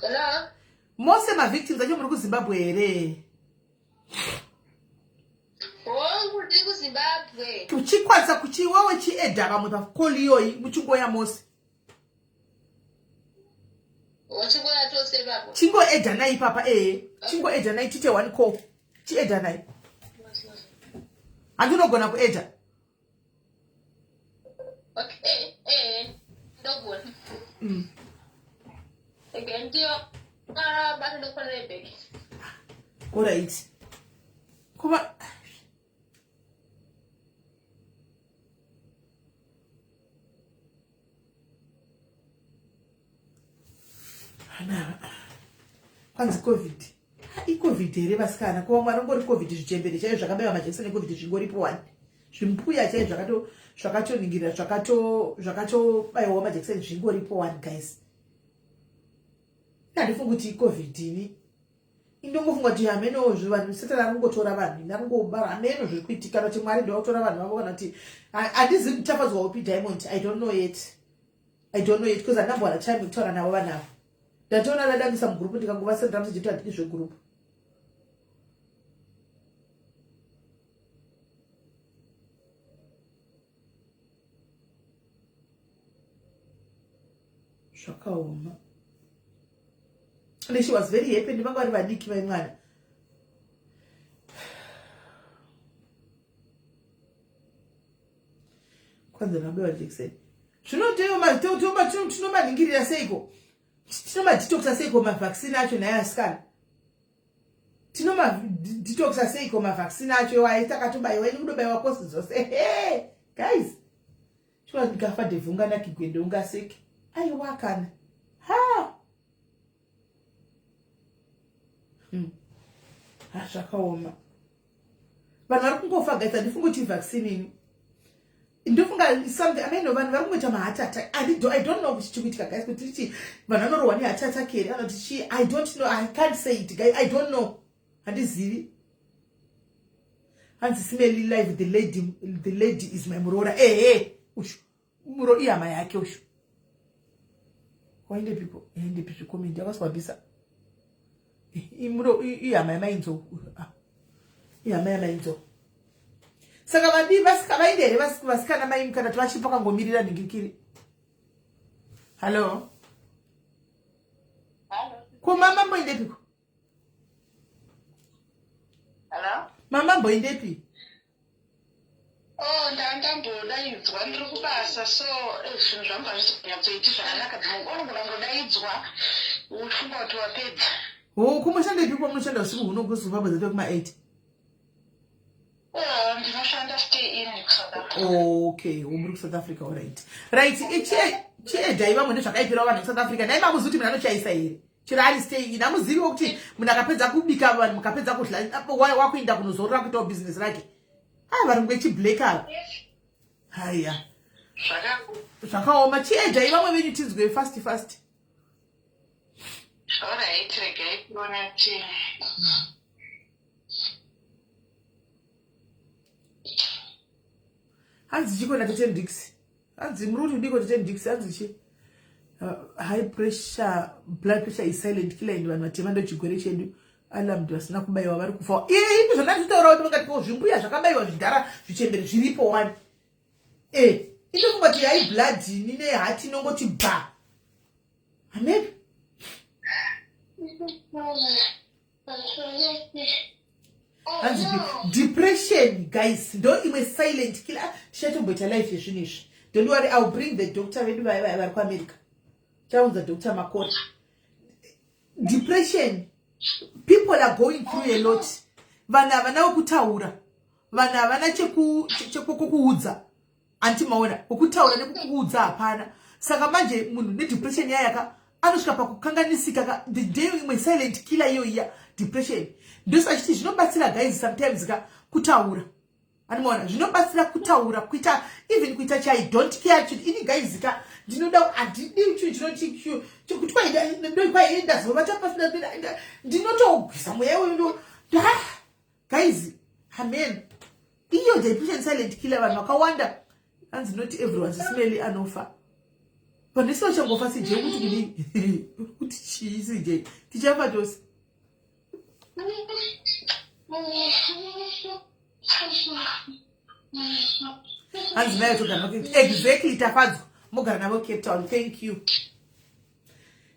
Hello. Mose mavictims acho muri kuZimbabwe here? Hongu, ndiri kuZimbabwe. Uchikwanisa kuchiwawe chiedha vamwe pacall iyoyi muchingoya mose. Wachingoya tose ipapo. Chingoedha nai ipapa ehe. Chingoedha nai tiite one call. Chiedha nai. Handinogona kuedha. Okay, eh, ndogona. Okay, ndiyo. Ah, bata ndokufanira back. Alright. Kuba Ana kwanzi COVID. ICovid here vasikana? Ko vamwe vanongori COVID zvichembere chaizvo zvakabaiwa majekiseni eCovid zvingoripo wani. Zvimbuya chaizvo zvakato zvakatoningira zvakato zvakatobaiwawo majekiseni zvingoripo wani guys. Handifungi kuti iCovid ini. Indongofunga kuti hameno vanhu Satani aringotora vanhu, ini aringobara hameno zviri kuitika kana kuti Mwari ndovakutora vanhu vavo kana kuti handizivi kutafadzwa upi Diamond. I don't know yet. I don't know yet because handambowana time yekutaura navo vanhu ava. Ndatoona vadamisa mugroup ndikangovasendera message kuti handidi zvegroup. Zvakaoma. And she was very happy ndivanga vari vadiki vai mwana. Kwanza ndabaiwa jekiseni. Zvino tinomaningirira seiko? Tinomadetoxa seiko mavaccine acho naye asikana? Tinomadetoxa seiko mavaccine acho iwayo takatobaiwa ini kudobaiwa kosi dzose. Hey, guys. Chua ndikafa devhunga nakigwende ungaseke. Aiwa kana. Ha! Ha, zvakaoma. Vanhu vari kungofa guys, handifungi kuti vaccine ini. Ndofunga something, I mean, vanhu vari kungoita maheart attack. I don't know kuti chiri kuitika guys, kuti tichi vanhu vanorohwa neheart attack here kana kuti chii. I don't know, I can't say it guys, I don't know. Handizivi. Hanzi Simeli live the lady, the lady is my muroora. Ehe, ushu muro ihama yake ushu. Waendepiko? Yaendepi zvikomenti yakaswabisa. Imuro ihama yamainzo. Ah. Ihama yamainzo. Saka vadii vasika vaende here vasikana mai kana kuti vachipo kangomirira nhingirikiri. Hello. Hello. Ko mama mboendepiko? Hello? Mama mboendepi? Oh, ndandambodaidzwa ndiri kubasa so eh, zvinhu zvangu hazvisi kunyatsoiti zvakanaka unogona kungodaidzwa uchifunga kuti wapedza. Oh, kumushandepi kwamunoshanda usiku huno kuZimbabwe dzatove kuma 8? Oh, ndinoshanda stay in kuSouth Africa. Okay, muri kuSouth Africa, all right. Right, chiedhai vamwe ndozvakaipirawo vanhu kuSouth Africa. Nhai mamuzivi kuti munhu anochaisa here? Chero ari stay in, hamuziviwo kuti munhu akapedza kubika vanhu mukapedza kudla wakuenda kunozorora kuitawo business rake. Ah, varungu vechiblack ava. Haya. Zvakaoma. Chiedhai vamwe venyu tinzwe fast fast. All right, regai tione kuti Hanzi chiko na Tete Dix. Hanzi muri kuti udiko Tete Dix hanzi chi high pressure blood pressure is silent killer and vanhu vatema ndo chigwere chedu alarmed vasina kubaiwa vari kufa. Ii ndizvo ndanditaura kuti vakati ko zvimbuya zvakabaiwa zvidhara zvichembere zviripo wani. Eh, itofunga kuti high blood nine heart inongoti ba. Amen. Hanzi depression guys ndo imwe silent killer. Tichatomboita life yezvinhu izvi. Don't worry, I'll bring the doctor vedu vaya vaya vari kuAmerica. Chaunza Dr. Makore. Depression, people are going through a lot. Vanhu havana wekutaura, vanhu havana chekukuudza. Anti maona wekutaura nekukuudza hapana. Saka manje munhu nedepression yayaka anosvika pakukanganisika ka the day imwe silent killer iyo iya depression. Ndosaka chiti zvinobatsira guys sometimes ka kutaura. Animaona zvinobatsira kutaura kuita even kuita chai don't care chiti ini guys ka ndinoda handidi chinhu chinoti chekuti kwaenda ndazovata pasina ndinotogwisa mweya uyu ndo guys amen. Iyo depression silent killer vanhu vakawanda hanzi not everyone sismeli anofa. Vanhu vese vachangofa CJ kuti kudii? Kuti chii CJ? Tichafa tose. Hanzi nayo togara navo exactly tafadzwa mogara navo Cape Town. Thank you.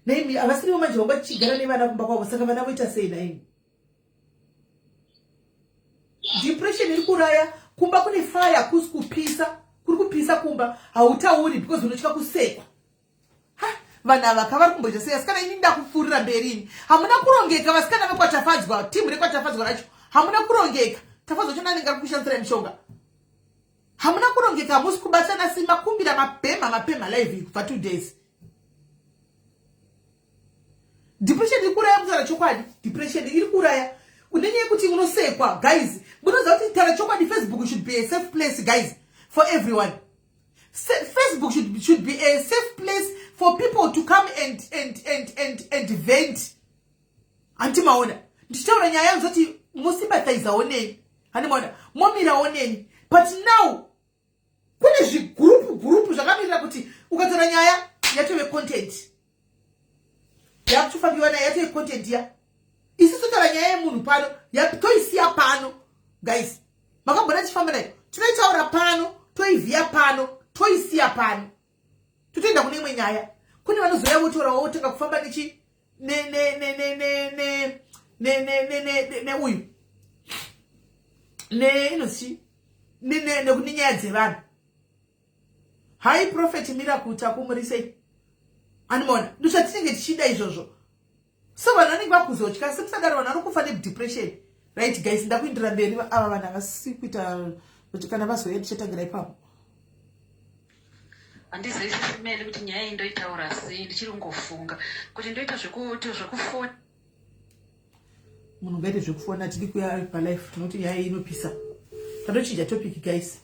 Naimi havasirivo manje vanga tichigara nevana kumba kwavo saka vana voita sei naimi? Depression iri kuraya kumba kune fire kusi kupisa kuri kupisa kumba hautauri because unotya kusekwa. Ha, vanhu ava ka vari kumboita sei asikana ini ndakupfuurira mberi ini. Hamuna kurongeka vasikana vekwaTafadzwa, team rekwaTafadzwa racho. Hamuna kurongeka. Tafadzwa chona anenge ari kushandisira mishonga. Hamuna kurongeka hamusi kubatana si makumbira mapema mapema live kubva 2 days. Depression iri kuuraya kutaura chokwadi. Depression iri kuuraya. Une nyaya yekuti unosekwa guys. Munoziva kuti taura chokwadi Facebook should be a safe place guys for everyone. Facebook should be a safe place for people to come and vent. Hanti maona ndichitaura nyaya yangu zoti mosympathizawo neni. Hanti maona momirawo neni. But now kune zvigurupu gurupu zvakamirira kuti ukataura nyaya yatove content. Yakutofambiwa nayo yatove content ya. Isusu totaura nyaya yemunhu pano toisiya pano guys. Makambona tichifamba nayo tinoitaura pano toivhiya pano toisiya pano totoenda kune imwe nyaya. Kune vanozouya votorawo votanga kufamba nechi ne ne ne ne ne ne ne ne ne ne ne uyu ne inonzi ne ne ne nyaya dzevanhu. Hi Prophet Miracle takumuri sei? Animona ndozvatinenge tichida izvozvo. So vanhu vanenge vakuzotya semusadaro vanhu vari kufa nedepression. Right guys, ndakuindira mberi ava vanhu havasi kuita kuti kana vazouya tichatangira ipapo. Handizivi Simeli kuti nyaya iyi ndoitaura sei, ndichiri kungofunga kuti ndoita zvekufona. Munhu ngaite zvekufona, tidi kuya palife tinoti nyaya iyi inopisa. Tatochinja topic guys.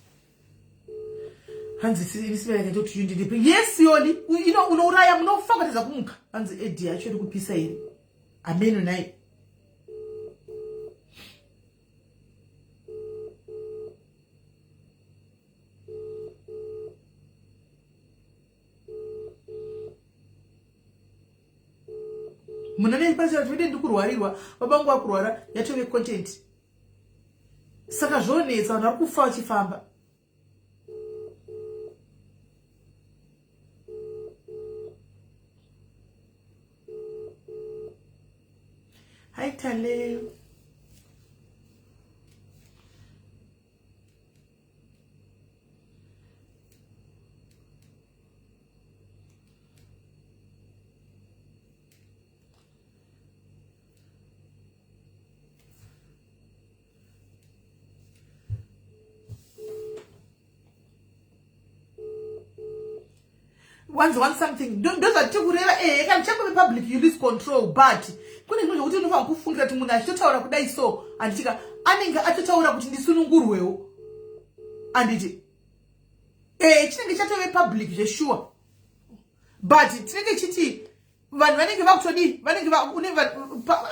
Hanzi Simeli akaita kuti ndidi. Yes Yoli, ino unouraya munofa ukatadza kumuka. Hanzi Eddie yacho iri kupisa here? Ameno nai. pachati vede ndikurwarirwa baba vangu vakurwara yatove content saka zvonetsa vanhu vari kufa vachifamba Hi Tale. One's one something ndozvatiri kureva ehe kana changove public you lose control but kune zvimwe zvekuti unofanira kufungira kuti munhu achitotaura kudai so handitika anenge atotaura kuti ndisunungurwewo handiti ehe chinenge chatove public zveshuwa but tinenge chiti vanhu vanenge vakutodii vanenge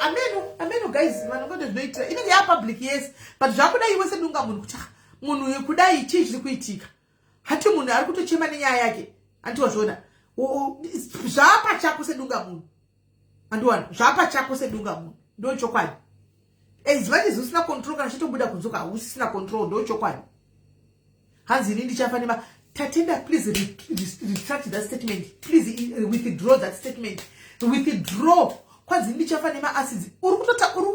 ameno ameno guys vanhu ngoto zvinoitira inenge yapublic yes but zvakuda iwe sedunga munhu kuti ah, munhu uyu kudai chii chiri kuitika hati munhu ari kutochema nenyaya yake andiwa zviona zvaapa chako sedunga munhu andiwana zvaapa chako sedunga munhu ndo chokwadi as much as usina control kana chitobuda kunzoka hausisina control ndo chokwadi hanzi ini ndichafa nema tatenda please retract that statement please withdraw that statement withdraw kwanzi ini ndichafa nemaacids uri kutota uri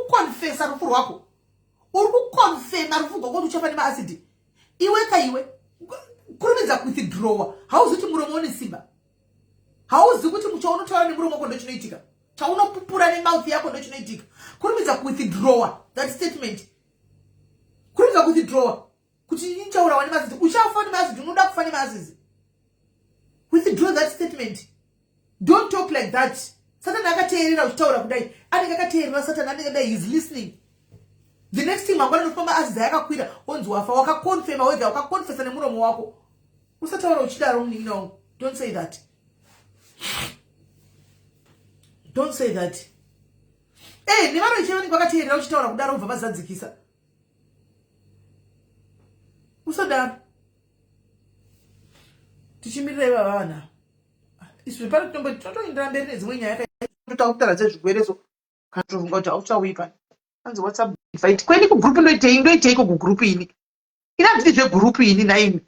kuconfesa rufu rwako uri kuconfema rufu rwako kuti uchafa nemaacid iwe ka iwe kurumidza kuwithdrawa hauzi kuti muromo une simba hauzi kuti chaunotaura nemuromo wako ndochinoitika chaunopupura nemouth yako ndochinoitika kurumidza kuwithdrawa that statement kurumidza kuwithdrawa kuti ndichaurawa nemazizi uchafa nemazizi unoda kufa nemazizi withdraw that statement don't talk like that satani akateerera uchitaura kudai anenge akateerera satani anenge dai he's listening the next thing mangwana nofamba azizi ayakakwira onzi wafa wakakonfema wega wakakonfesa nemuromo wako usataura uchidaro munin'ina wangu don't say that don't say that e eh, nevaroyi che vanenge vakateerera uchitaura kudaro ubva vazadzikisa usadaro tichimirira ivava vana isu zvepano tinombo tinotoendera mberi nedzimwe nyaya totaura dzezvigwere so kana tofunga kuti hauchauyi pano anzi whatsapp invite kweni kugroup ndoitei ndoiteiko kugroup ini ini handidi zvegroup ini nhaimi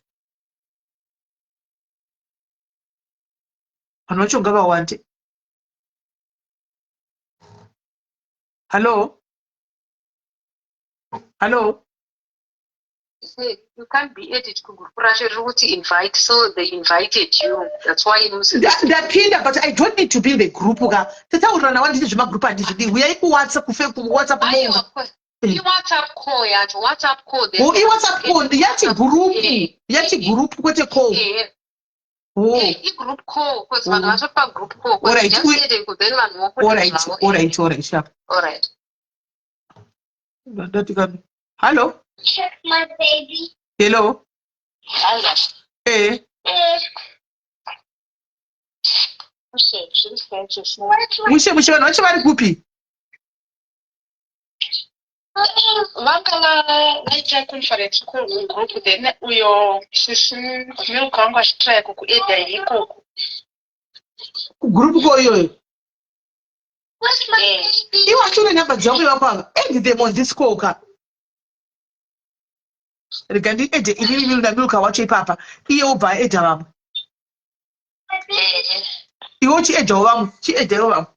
vanhu vacho ngavawande hallo hallo You can't be added kugroup racho riri kuti invite so they invited you that's why ndapinda but i don't need to be in the group ka tataurirana wanditi zvemagroup handizvidi huyai kuwhatsapp kufe kuwhatsapp monga iwhatsapp call yacho whatsapp call oh, iwhatsapp call yati group yati group kwete call Oh. igroup call because vanhu vacho pagroup call then vanhu vokualright alright alright sharp alright ndati kani hallo Check my baby. Hello. Hello. Eh. Eh. Mushe mushe vanhu vacho vari kupi? Vanga vaita conference kugroup then uyo sisi milk wangu achitraya kukueda ikoko. Kugroup ko iyoyo? Iwe acho une number dzangu ivapo ava. Add them on this call ka. Rega ndiedhe inini namilka wacho ipapa. Iye obva aedha vamwe. Iwe uchiedhawo vamwe. Chiedhaiwo vamwe.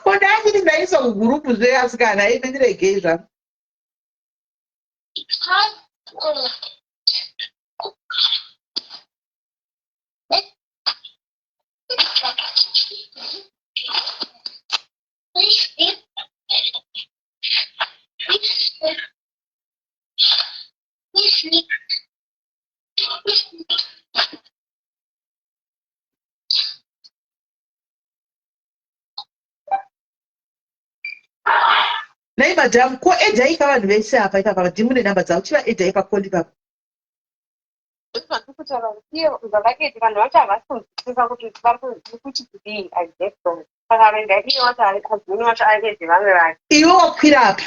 Ko ndachiti ndaiswa kugurupu zve asikana imi ndiregei zvangu. Nhai madam ko edhai ka vanhu vese apa ipapa vadimune number dzavo chiva edhai pacall ipapa. Ndikutaura kuti iye zvakadii vanhu vacho havasi kunzwisisa kuti vari kuti kudii I get them. Saka rega iye wacho azini wacho aedhe vamwe vake. Iwe wakwira apa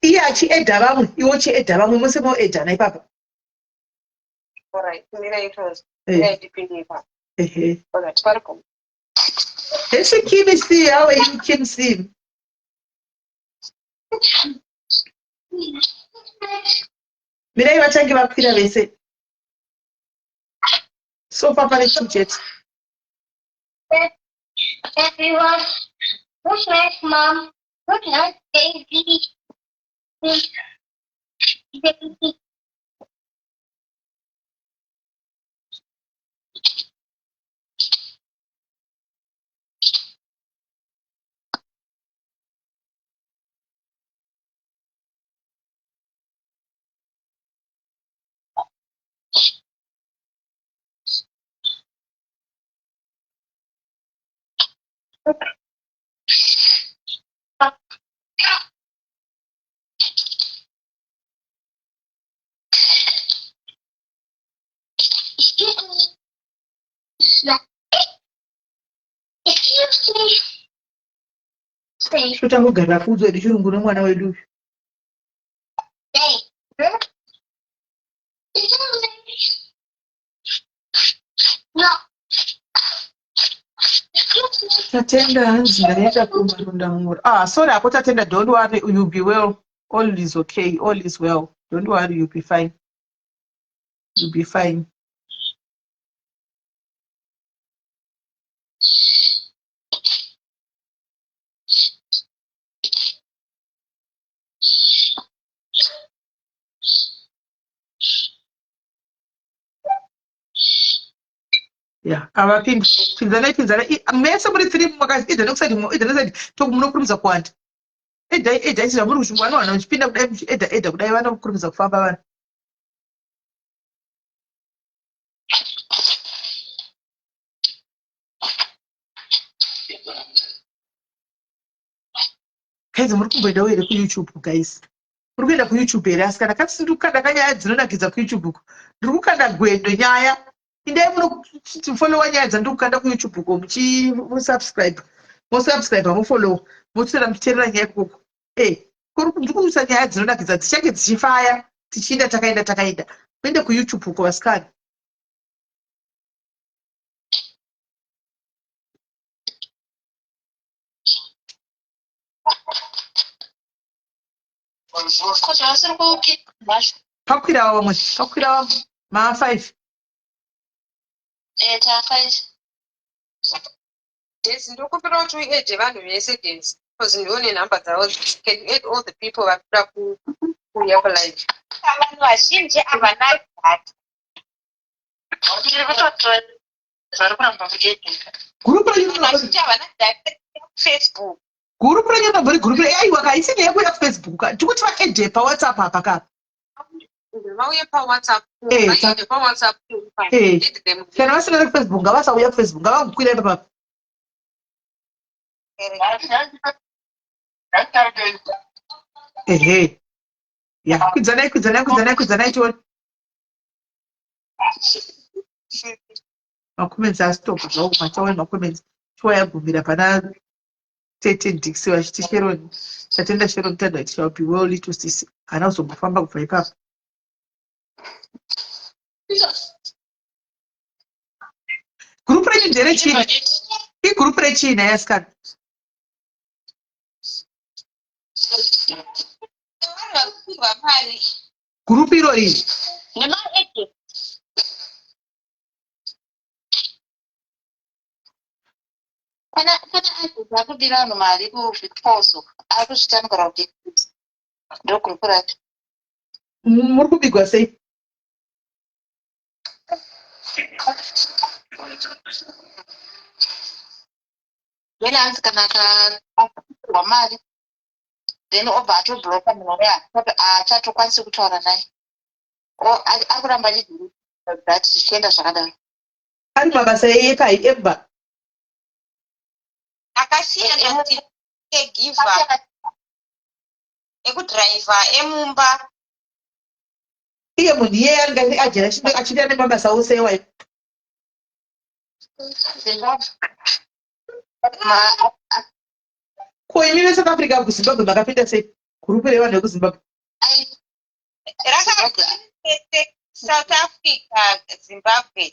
iye achiedha vamwe iwe uchiedha vamwe mose moedhana ipapa. Alright, mirai tonzi. Mirai ndipinde ipapo. Ehe. Alright, paripo. Hesi Kimi C, how are you Kim C? Mirai vachange vakwira vese. So far pane two chete. Everyone, good night, mom. Good night, baby. Baby. Excuse me. Excuse me. Stay. Totangogarira kuudzwa hedu chirungu nemwana wedu uyu. Stay. No. Excuse me. Tatenda hanzi ndaenda kumarunda mura. Ah, sorry hako Tatenda, don't worry, you'll be well. All is okay, all is well. Don't worry, you'll be fine. You'll be fine. Yeah, avapindi. Pinzanai, pinzanai. Mese muri three makazi either nekuside mumwe, either nekuside to munokurumidza kuwanda. Edai, edai sezvamuri kuti vanowana muchipinda kudai muchieda eda kudai vanokurumidza kufamba vanhu. Guys, muri kumboendawo here kuYouTube guys? Muri kuenda kuYouTube here asikana? Kasi ndiri kukanda kanyaya dzinonakidza kuYouTube uko. Ndiri kukanda gwendo nyaya. Indai munofollowa nyaya dzandiri kukanda kuYouTube uko muchisubscribe. Mosubscribe mofollowa. Motswera muchiteerera nyaya ikoko. Eh, ndiri kuisa nyaya dzinonakidza dzichange dzichifaya tichienda takaenda takaenda. Muende kuYouTube uko vasikana. Pakwira vamwe, pakwira vamwe. Ma 5. Eh, ta 5. Daisy, ndokumbira kuti uedge vanhu vese Daisy because ndiwo nenhamba dzavo. Can you add all the people vari kuda kuuya kulive? Vanhu vazhinji havana data. Tiri kutotora vari kuramba kuedita. Gurupu renyu Vanhu vazhinji havana data Facebook. Gurupu renyu rinobva rigurupu aiwa ka isi nyaya yekuuya kufacebook ka tikuti vaedhe pawhatsapp apa ka. Vauye pawhatsapp. Eh, Vaende pawhatsapp. Eh. Add them. Kana vasina rekufacebook ngavasauya kufacebook ngavangokwira ipapa. Ehe. Ya, kwidzanai kwidzanai kwidzanai kwidzanai tione. Macomments astop zvawo machaona macomments. Shuwa yagumira pana Tete Dixie vachiti Sharon tatenda Sharon Tanda it shall be well little sisi haana kuzombofamba kubva ipapo. Group renyu nderechii? Igroup rechii nhai asikana? Vanhu vari kupirwa mari. Group iro riri. Nema-agent. Kana kana agent akubira vanhu mari kuVicFalls uko akuzvitanukura kuVicFalls. Ndogroup racho. Muri kubigwa sei? Then hanzi kana akapihwa mari then obva atobloka munhu uya haachatokwanisi kutaura naye. Or ari kuramba achidhirika that zvichienda zvakadaro. Ari mabasa epai emba. Akasiyana caregiver ekudriver emumba. Iye munhu iyeye anenge ajera achiita nemabasa ose iwayo. Ko imi veSouth Africa kuZimbabwe makapinda sei? Gurupu revanhu vekuZimbabwe. South Africa, Zimbabwe.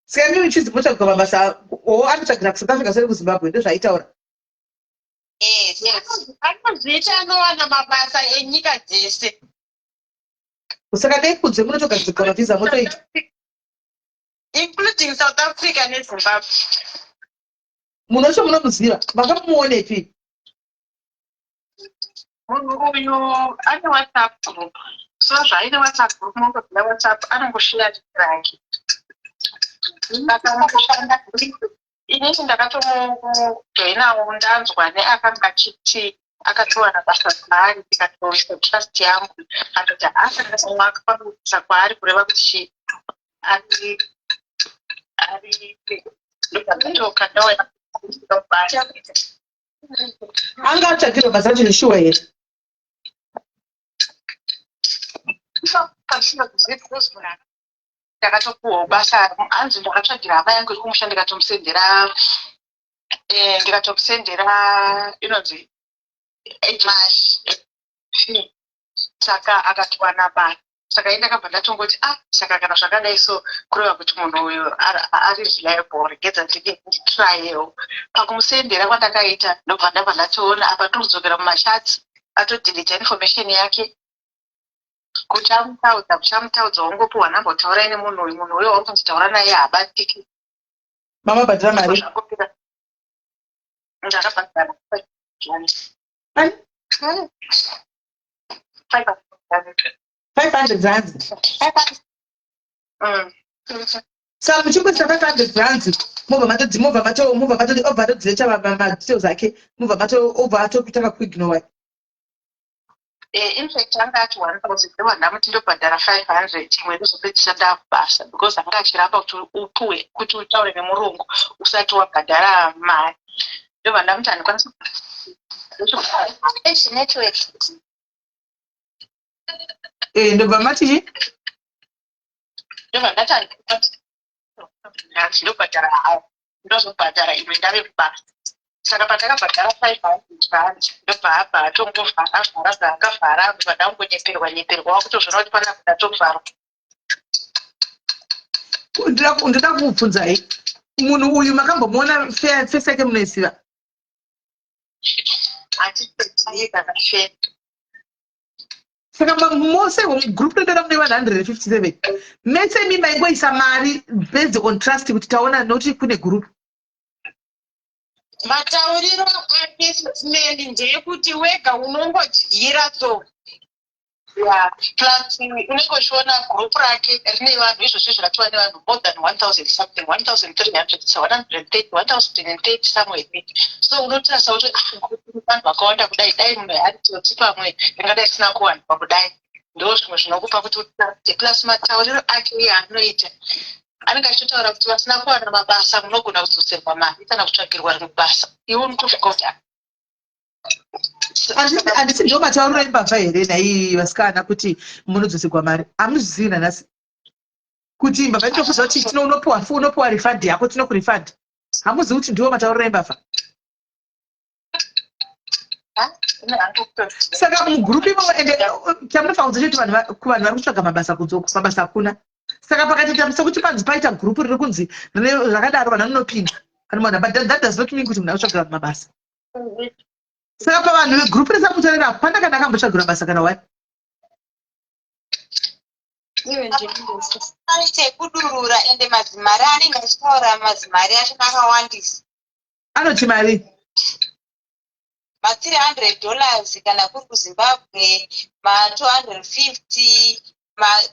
Saka mimi chizi motsvaga mabasa o anotsvagira kuSouth Africa seri kuZimbabwe, ndozvaitaura. Yes. Anozviita anowana mabasa enyika dzese. Saka dai kunze munotogadzirwa mavhiza motoita. Including South Africa neZimbabwe. Munhu wacho munomuziva, makamuonepi? Munhu uyu ane WhatsApp group, so zvaaine WhatsApp group, mongoziva WhatsApp anongoshiya link rake. Saka mukushanda, inini ndakatomujoinawo, ndanzwa neakanga achiti akatowana basa kwaari, ndikatoisa trust yangu. Akati haasakasa kwaari, kureva kuti chi ari ndokatokandawa. Anga atsvagirwa basa racho zveshuwa here? Ndakatopuwawo basa, hanzi ndakatsvagira hama yangu iri kumusha, ndikatomusendera inonzi fee, saka akatowana basa. Saka ini ndakabva ndatongoti, "Ah, saka kana zvakadai, so kureva kuti munhu uyu ari reliable, regedza ndide nditryewo." Pakumusendera kwandakaita, ndobva ndabva ndatoona apa ndiri mumachats atodelete information yake, kuti amutaudza, kuti amutaudza, wangopiwa nhamba, taurai nemunhu uyu. Munhu uyo wauri kunzi taura naye haabatiki. Mamabhadhira mari? Zvangopera, ndakabhadhara. Ani? 500. 500 rands? Mm. Saka muchingoisa 500 rands, mobva matodzi, mobva mato mobva matodi, obva atodelete madetails ake, mobva mato obva atokutanga kuignore. In fact anga ati 1000, ndobva ndamuti ndobhadhara 500, imwe ndozopedzisa ndakubasa, because anga achiramba kuti upuwe kuti utaure nemurungu usati wabhadhara mari. Ndobva ndamuti handikwanisi. H network. Ndobva mati chi? Ndobva ndati handikwanisi, ndobhadhara hawo, ndozobhadhara imwe ndave kubasa. Saka patakabhadhara 500 rand, ndobva abva atongovhara, avhara zvaakavhara. Ndobva ndangonyeperwa nyeperwa, wakutozviona kuti panapa ndatovharwa. Ndoda kukubvunzai, munhu uyu makambomuona? Face yake munoiziva? Hatitozivi kana face. Saka mose mugroup redora mune vanhu 157, mese imi maingoisa mari based on trust kuti taona nokuti kune group? Matauriro ake, Meli, ndeyekuti wega unongodyira so. Yeah, plus unenge uchiona group rake rine vanhu izvozvo zviratova nevanhu more than 1000 something, 1300, 130, 1030 somewhere. So unotarisa kuti, ah, group rine vanhu vakawanda kudai, dai munhu ari tsotsi pamwe ringadai risina kuwanikwa kudai. Ndo zvimwe zvinokupa kuti utruste. Plus matauriro ake iye anoita, anenge achitotaura kuti vasina kuwana mabasa munogona kudzoserwa mari kana kutsvagirwa rimwe basa. Iwe unotofunga kuti, ah, Handisi ndo matauriro embavha here nhai vasikana, kuti munodzoserwa mari? Hamuzvizivi nanhasi kuti imbavha inotokuziva kuti tino unopiwa refund yako, tinokurefund? Hamuzivi kuti ndiwo matauriro embavha? Saka mugroup imomo, ende chamunofanira kuziva chekuti kuvanhu vari kutsvaga mabasa kunze uku, mabasa hakuna. Saka pakatoita sekuti panzi paita group riri kunzi rine zvakadaro, vanhu vanonopinda kana, but that does not mean kuti munhu ari kutsvaga mabasa. Saka pavanhu vegroup resamutarera, hapana kana akambotsvagirwa basa kana one? Iwe ndingosa. Anoita ekudurura, ende mazimari anenge achitaura, mazimari acho akawandisa. Anoti mari? Ma$300 kana kuri kuZimbabwe, ma250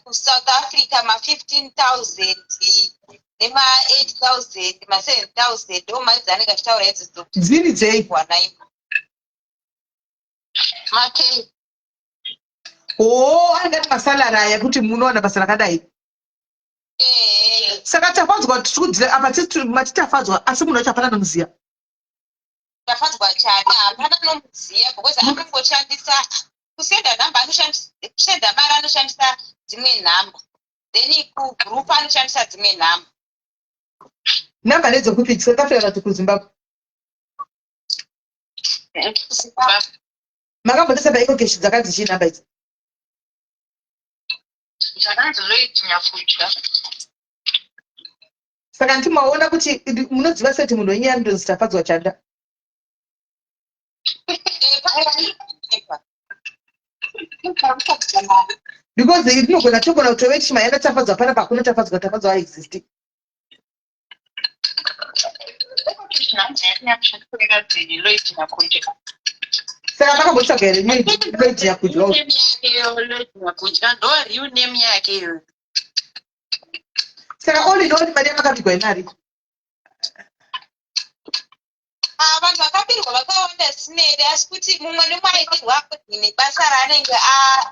kuSouth Africa, ma15 000 nema8 000, ma7 000, ndo mari dzaanenge achitaura idzodzo. Dziri dzei? Wanaimo. Makei. O, anenge ati masalary aya kuti munowana basa rakadai. Ehe. Saka Tafadzwa tiri apa, mati Tafadzwa, asi munhu wacho hapana anomuziva? Tafadzwa Chada, hapana anomuziva, because anongoshandisa kusenda nhamba, anoshandisa kusenda mari, anoshandisa dzimwe nhamba, then kugroup anoshandisa dzimwe nhamba. Nhamba ndedzekupi, South Africa kana kuti kuZimbabwe? Zimbabwe. Makambotesa paEcoCash dzakanzi chii nhamba idzi? Zvakanzi Lloyd Nyakudya. Saka nditi maona kuti munoziva sei kuti munhu wenyu anonzi Tafadzwa Chanda? Because tinogona togona kutove tichimayana Tafadzwa panapa hakuna Tafadzwa, Tafadzwa haaexisti. Saka makambotsvaga here Lloyd Nyakudya? Nyakudya ndo real name yake iyoyo. Saka all in all mari yamakabigwa imari? Ah, vanhu vakabirwa vakawanda sineri, asi kuti mumwe nemumwe aibirwa according nebasa raanenge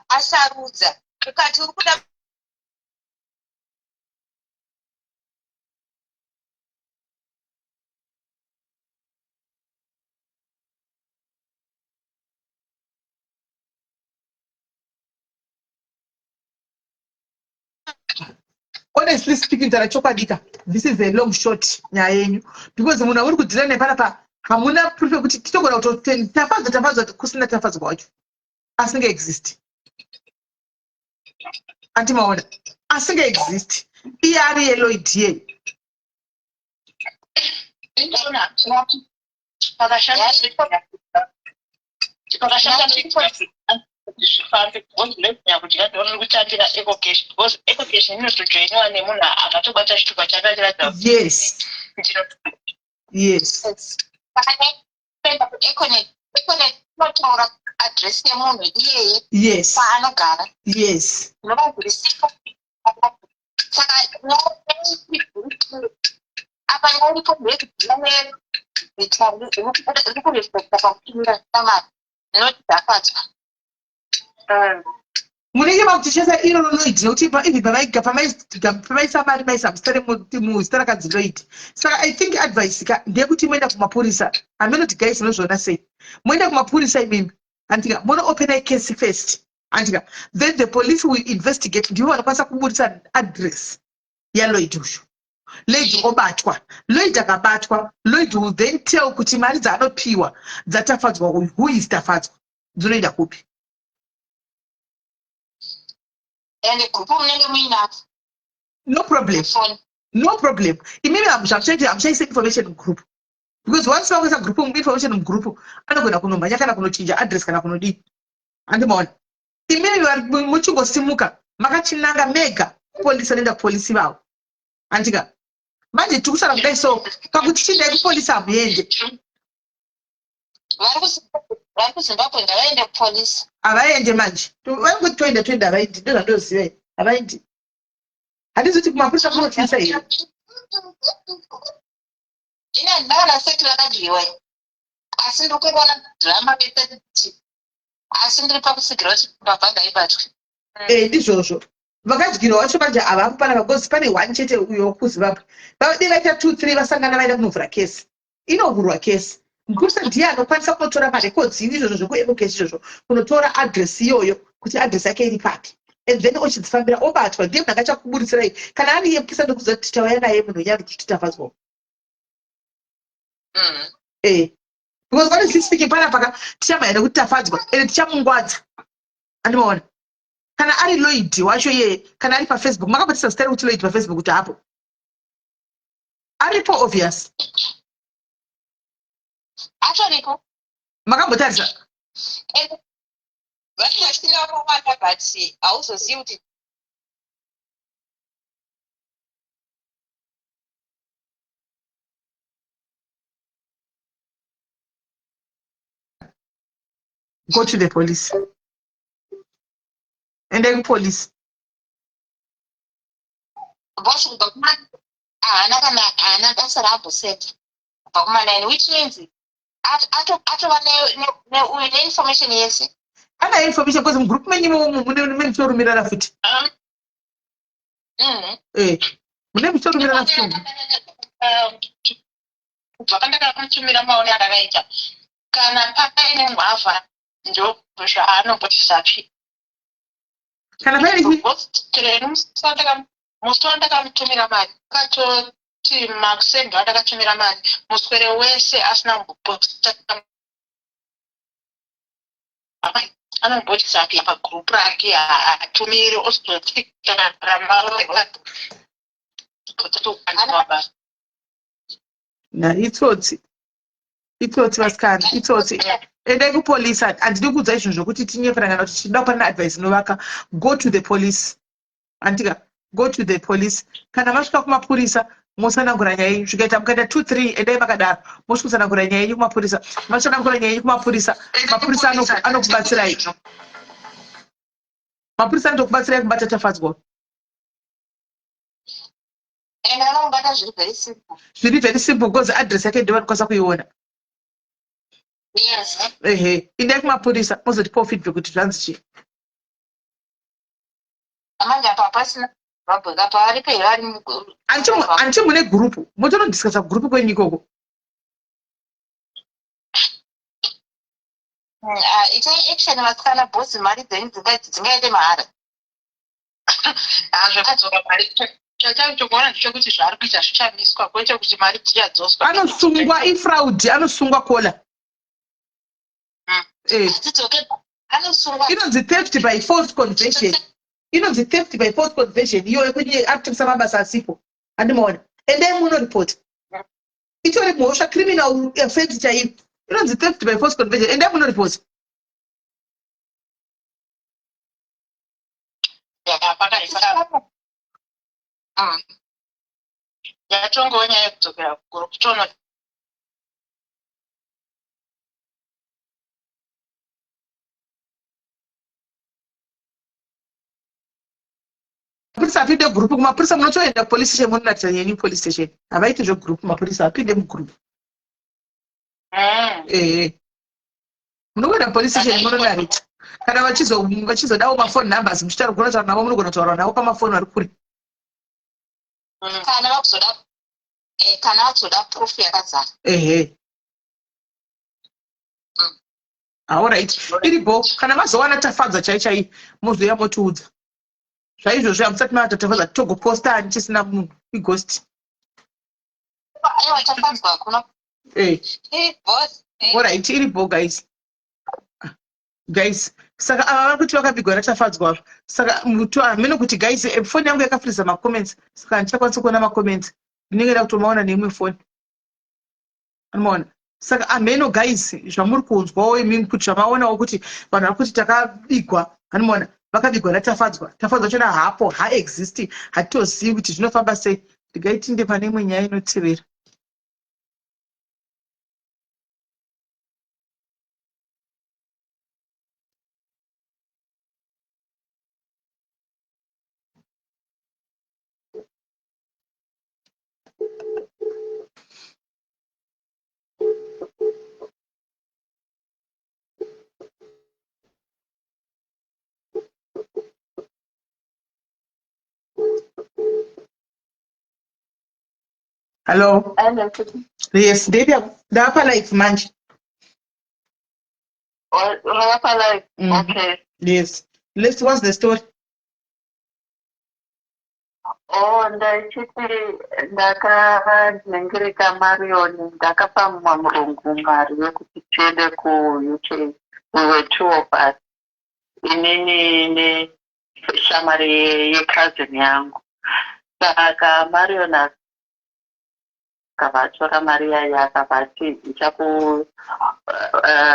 asarudza. Ukati uri kuda Honestly speaking, tara chokwadika, this is a long shot nyaya yenyu, because munhu auri kudhira nepanapa hamuna proof yekuti titogona kutoti Tafadzwa, Tafadzwa, kusina Tafadzwa wacho asinga exist. Andimaona asinga exist, iye ari yeLloyd ye. Pakashanda zvifambe because Lloyd Nyakudya ndoriri kutambira EcoCash, because EcoCash inotojoiniwa nemunhu akatobata chitupa chakaratidza. Kuenda kuEconet, Econet inotaura address yemunhu iyeye kwaanogara. Zvinova zviri simple. Saka apa nyaya ndeyekuziva nezita riri kureflecta pakutumira mari, not Tafadzwa. Munenge makutishandisa iroro Lloyd, nekuti even pamaisa mari maisa muzita rakanzi Lloyd. Saka I think advice ka ndeyekuti moenda kumapurisa. Hameno kuti guys munozviona sei. Moenda kumapurisa imimi, andika mono open a case first, andika then the police will investigate. Ndivo vanokwanisa kuburitsa address yaLloyd uyu. Lloyd obatwa. Lloyd akabatwa, Lloyd will then tell kuti mari dzaanopiwa dzaTafadzwa uyu, who is Tafadzwa, dzinoenda kupi. And group munenge muinapo. No problem. Phone. No problem. Imimi zvamuchaita, hamuchaisa information mugroup, because once vakuisa group information mugroup, anogona kunomhanya kana kunochinja address kana kunodii. Handimaona imimi muchingosimuka makachinanga mega kupolisi, anoenda kupolisi vavo, handika? Manje tiri kusara kudai, so pakuti chindai kupolisi hamuende. Vari kuZimbabwe ngavaende kupolisi. Havaende manje. Vanongoti toenda, toenda, havaendi. Ndozvandoziva ini, havaendi. Handizi kuti kumapurisa kunotisa here. Ini handina kana seti vakadyiwa, asi ndiri kuona drama veseti, asi ndiri pakutsigira kuti mbavha ngaibatwe. Eh, ndizvozvo. Vakadyirwa vacho manje havapo panapa, because pane one chete uyo wekuZimbabwe. Dai vaita two three vasangana vaenda kunovhura kesi, inovhurwa kesi. Mupurisa ndiye anokwanisa kunotora marecords izvozvo zvekuEcoCash izvozvo, kunotora address iyoyo kuti address yake iri papi, and then ochidzifambira obatwa. Ndiye munhu angachakuburisirai kana ari iye mupurisa, ndikuziva kuti tauya naye munhu nyari kuti Tafadzwa. Eh, because honestly speaking, panapa ka tichamhanya nekuti Tafadzwa, ende tichamungwadza. Andimaona kana ari Lloyd wacho iyeye, kana ari paFacebook, makambotisa zita rekuti Lloyd paFacebook kuti hapo aripo, obvious. Atoriko. Makambotarisa? Vanenge vachipinda vakawanda, but hauzozivi kuti Go to the police, endai kupolice. Boss kubva kuma haana kana haana basa raamboseta kubva kuma9, which means atova neuyu neinformation yese. Ana information because mugroup menyu imomo mune muchitorumirana futi. Eh, mune muchitorumirana futi. Kubva pandakamutumira, maone akakaita kana paine mbavha ndo zvaanomboti zvapi. Kana paine Musi wandakamutumira mari akatoti makuseni, wandakatumira mari muswere wese asina kumboposta. Anomboti pagroup rake haatumiri ozoti kana Na itsotsi. Itsotsi vasikana, itsotsi. Endai kupolice, handidi kuudzai zvinhu zvokuti tinyepera kana kuti tichida kupanana advice inovaka. Go to the police. Andika, go to the police. Kana masvika kumapurisa, motsanangura nyaya yenyu. Zvikaita mukaita 2 3 endai makadaro. Mosvikotsanangura nyaya yenyu kumapurisa. Matsanangura nyaya yenyu kumapurisa, mapurisa anokubatsirai. Mapurisa anotokubatsirai kubata Tafadzwa. And anomubata zviri very simple. Zviri very simple because address yake ndiyo vanokwanisa kuiona. Yes. Ehe, indai kumapurisa mozotipawo feedback kuti zvanzi chii. Manje apa pasina Zimbabwe kapa varipo here vari Anti mune group, motonodiscussa group kwenyu ikoko. Ah, itai action vasikana boss mari dzenyu dzingaite mahara. Zvakadzoka mari chachatokuona ndechekuti zvaari kuita zvichamiswa kwete kuti mari dzichadzoswa. Anosungwa ifraud, anosungwa kola. Eh. Anosungwa. Inonzi theft by false conversion. Inonzi theft by false conversion iyo yekuti ari kutengesa mabasa asipo. Handimaona. Endai munoripota. Itori mhosva criminal offense chaiyo. Inonzi theft by false conversion. Endai munoripota. Yatongova nyaya yekudzokera kugroup tono Mapurisa apinde group kumapurisa munotoenda kupolice station munoratidza yenyu police station havaiti zvegroup mapurisa apinde mugroup. Ehe munongoenda police station munonarita kana vachizodawo mafone numbers muchitaura kugona kutaura navo munogona kutaura navo pamafoni vari kure. Kana vakuzoda kana vakuzoda proof yakazara. Ehe. Alright, iripo kana mazowana Tafadza chai chai mozouya motiudza. Zvaizvozvo hamusati mavata Tafadza togoposta ani tisina munhu ighost. Aiwa Tafadzwa hakuna. Eh. Eh, boss. Eh. Alright, iripo guys. Guys, saka ava vari kuti vakabigwa naTafadzwa ava. Saka mutu hameno kuti guys, foni yangu yakafreeza macomments saka handichakwanisi kuona macomments. Ndinenge ndakutomaona neimwe foni. Anomaona. Saka amheno guys zvamuri kunzwawo imimi kuti zvamaonawo kuti vanhu vari kuti takabigwa anomaona vakabigwa naTafadzwa. Tafadzwa chona hapo haexist hatitozivi kuti zvinofamba sei. Regai tinde pane imwe nyaya inotevera. Hello. Hello. Yes, ndeipi yako? Ndava live manje. Wava live. Okay. Yes. Let's what's the story? Oh, ndaichiti ndakavanhengirika Marion, ndakapa mumwe murungu mari yekuti tiende kuUK. We were two of us, inini neshamwari yecousin yangu. Saka Marion akabva atora mari yaye akabva ati ndichaku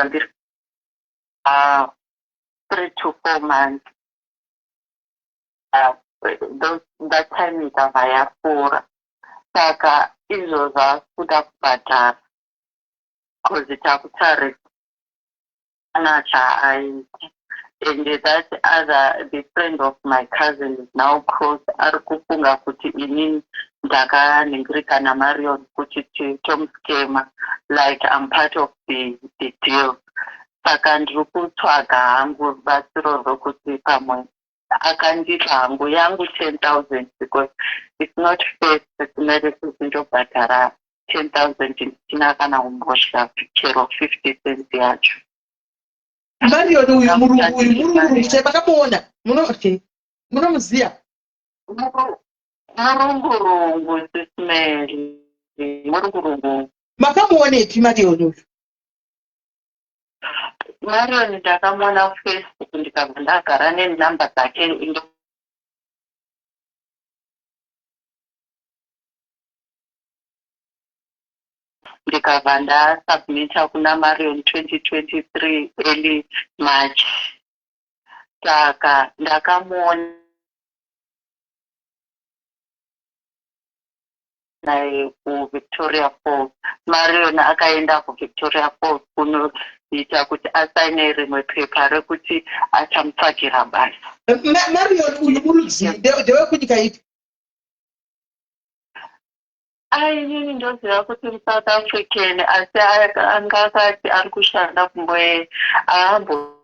ndiri 3 to 4 months. That time ikabva yapfuura saka izvozvo akuda kubhadhara bcause takutarisa ana chaaita and that other the friend of my cousin is now cross ari kufunga kuti inini ndakanhingirika namarion kuti tomuskema like I'm part of the deal saka ndiri kutsvaga hangu rubatsiro rwekuti pamwe akandipa hangu yangu 10,000 because it's not fair sesimere kuti ndobhadhara 10,000 ndisina kana kumbodya chero 50 cents yacho. Marion uyu murungu uyu murungu chai makamuona muno okay munomuziya murungurungu sisimeli murungurungu makamuonepi Marion uyu? Marion ndakamuona kuFacebook ndikabva ndagara nenhamba dzake. Ndikabva ndasubmita kuna Marion 2023 early March. Saka ndakamuona naye kuVictoria Falls. Marion akaenda kuVictoria Falls kunoita kuti asaine rimwe pepa rekuti achamutsvagira basa. Marion uyu murudzii? Ndewekunyika ipi? Ai, inini ndoziva kuti muSouth African, asi anga akati ari kushanda kumwe aambo.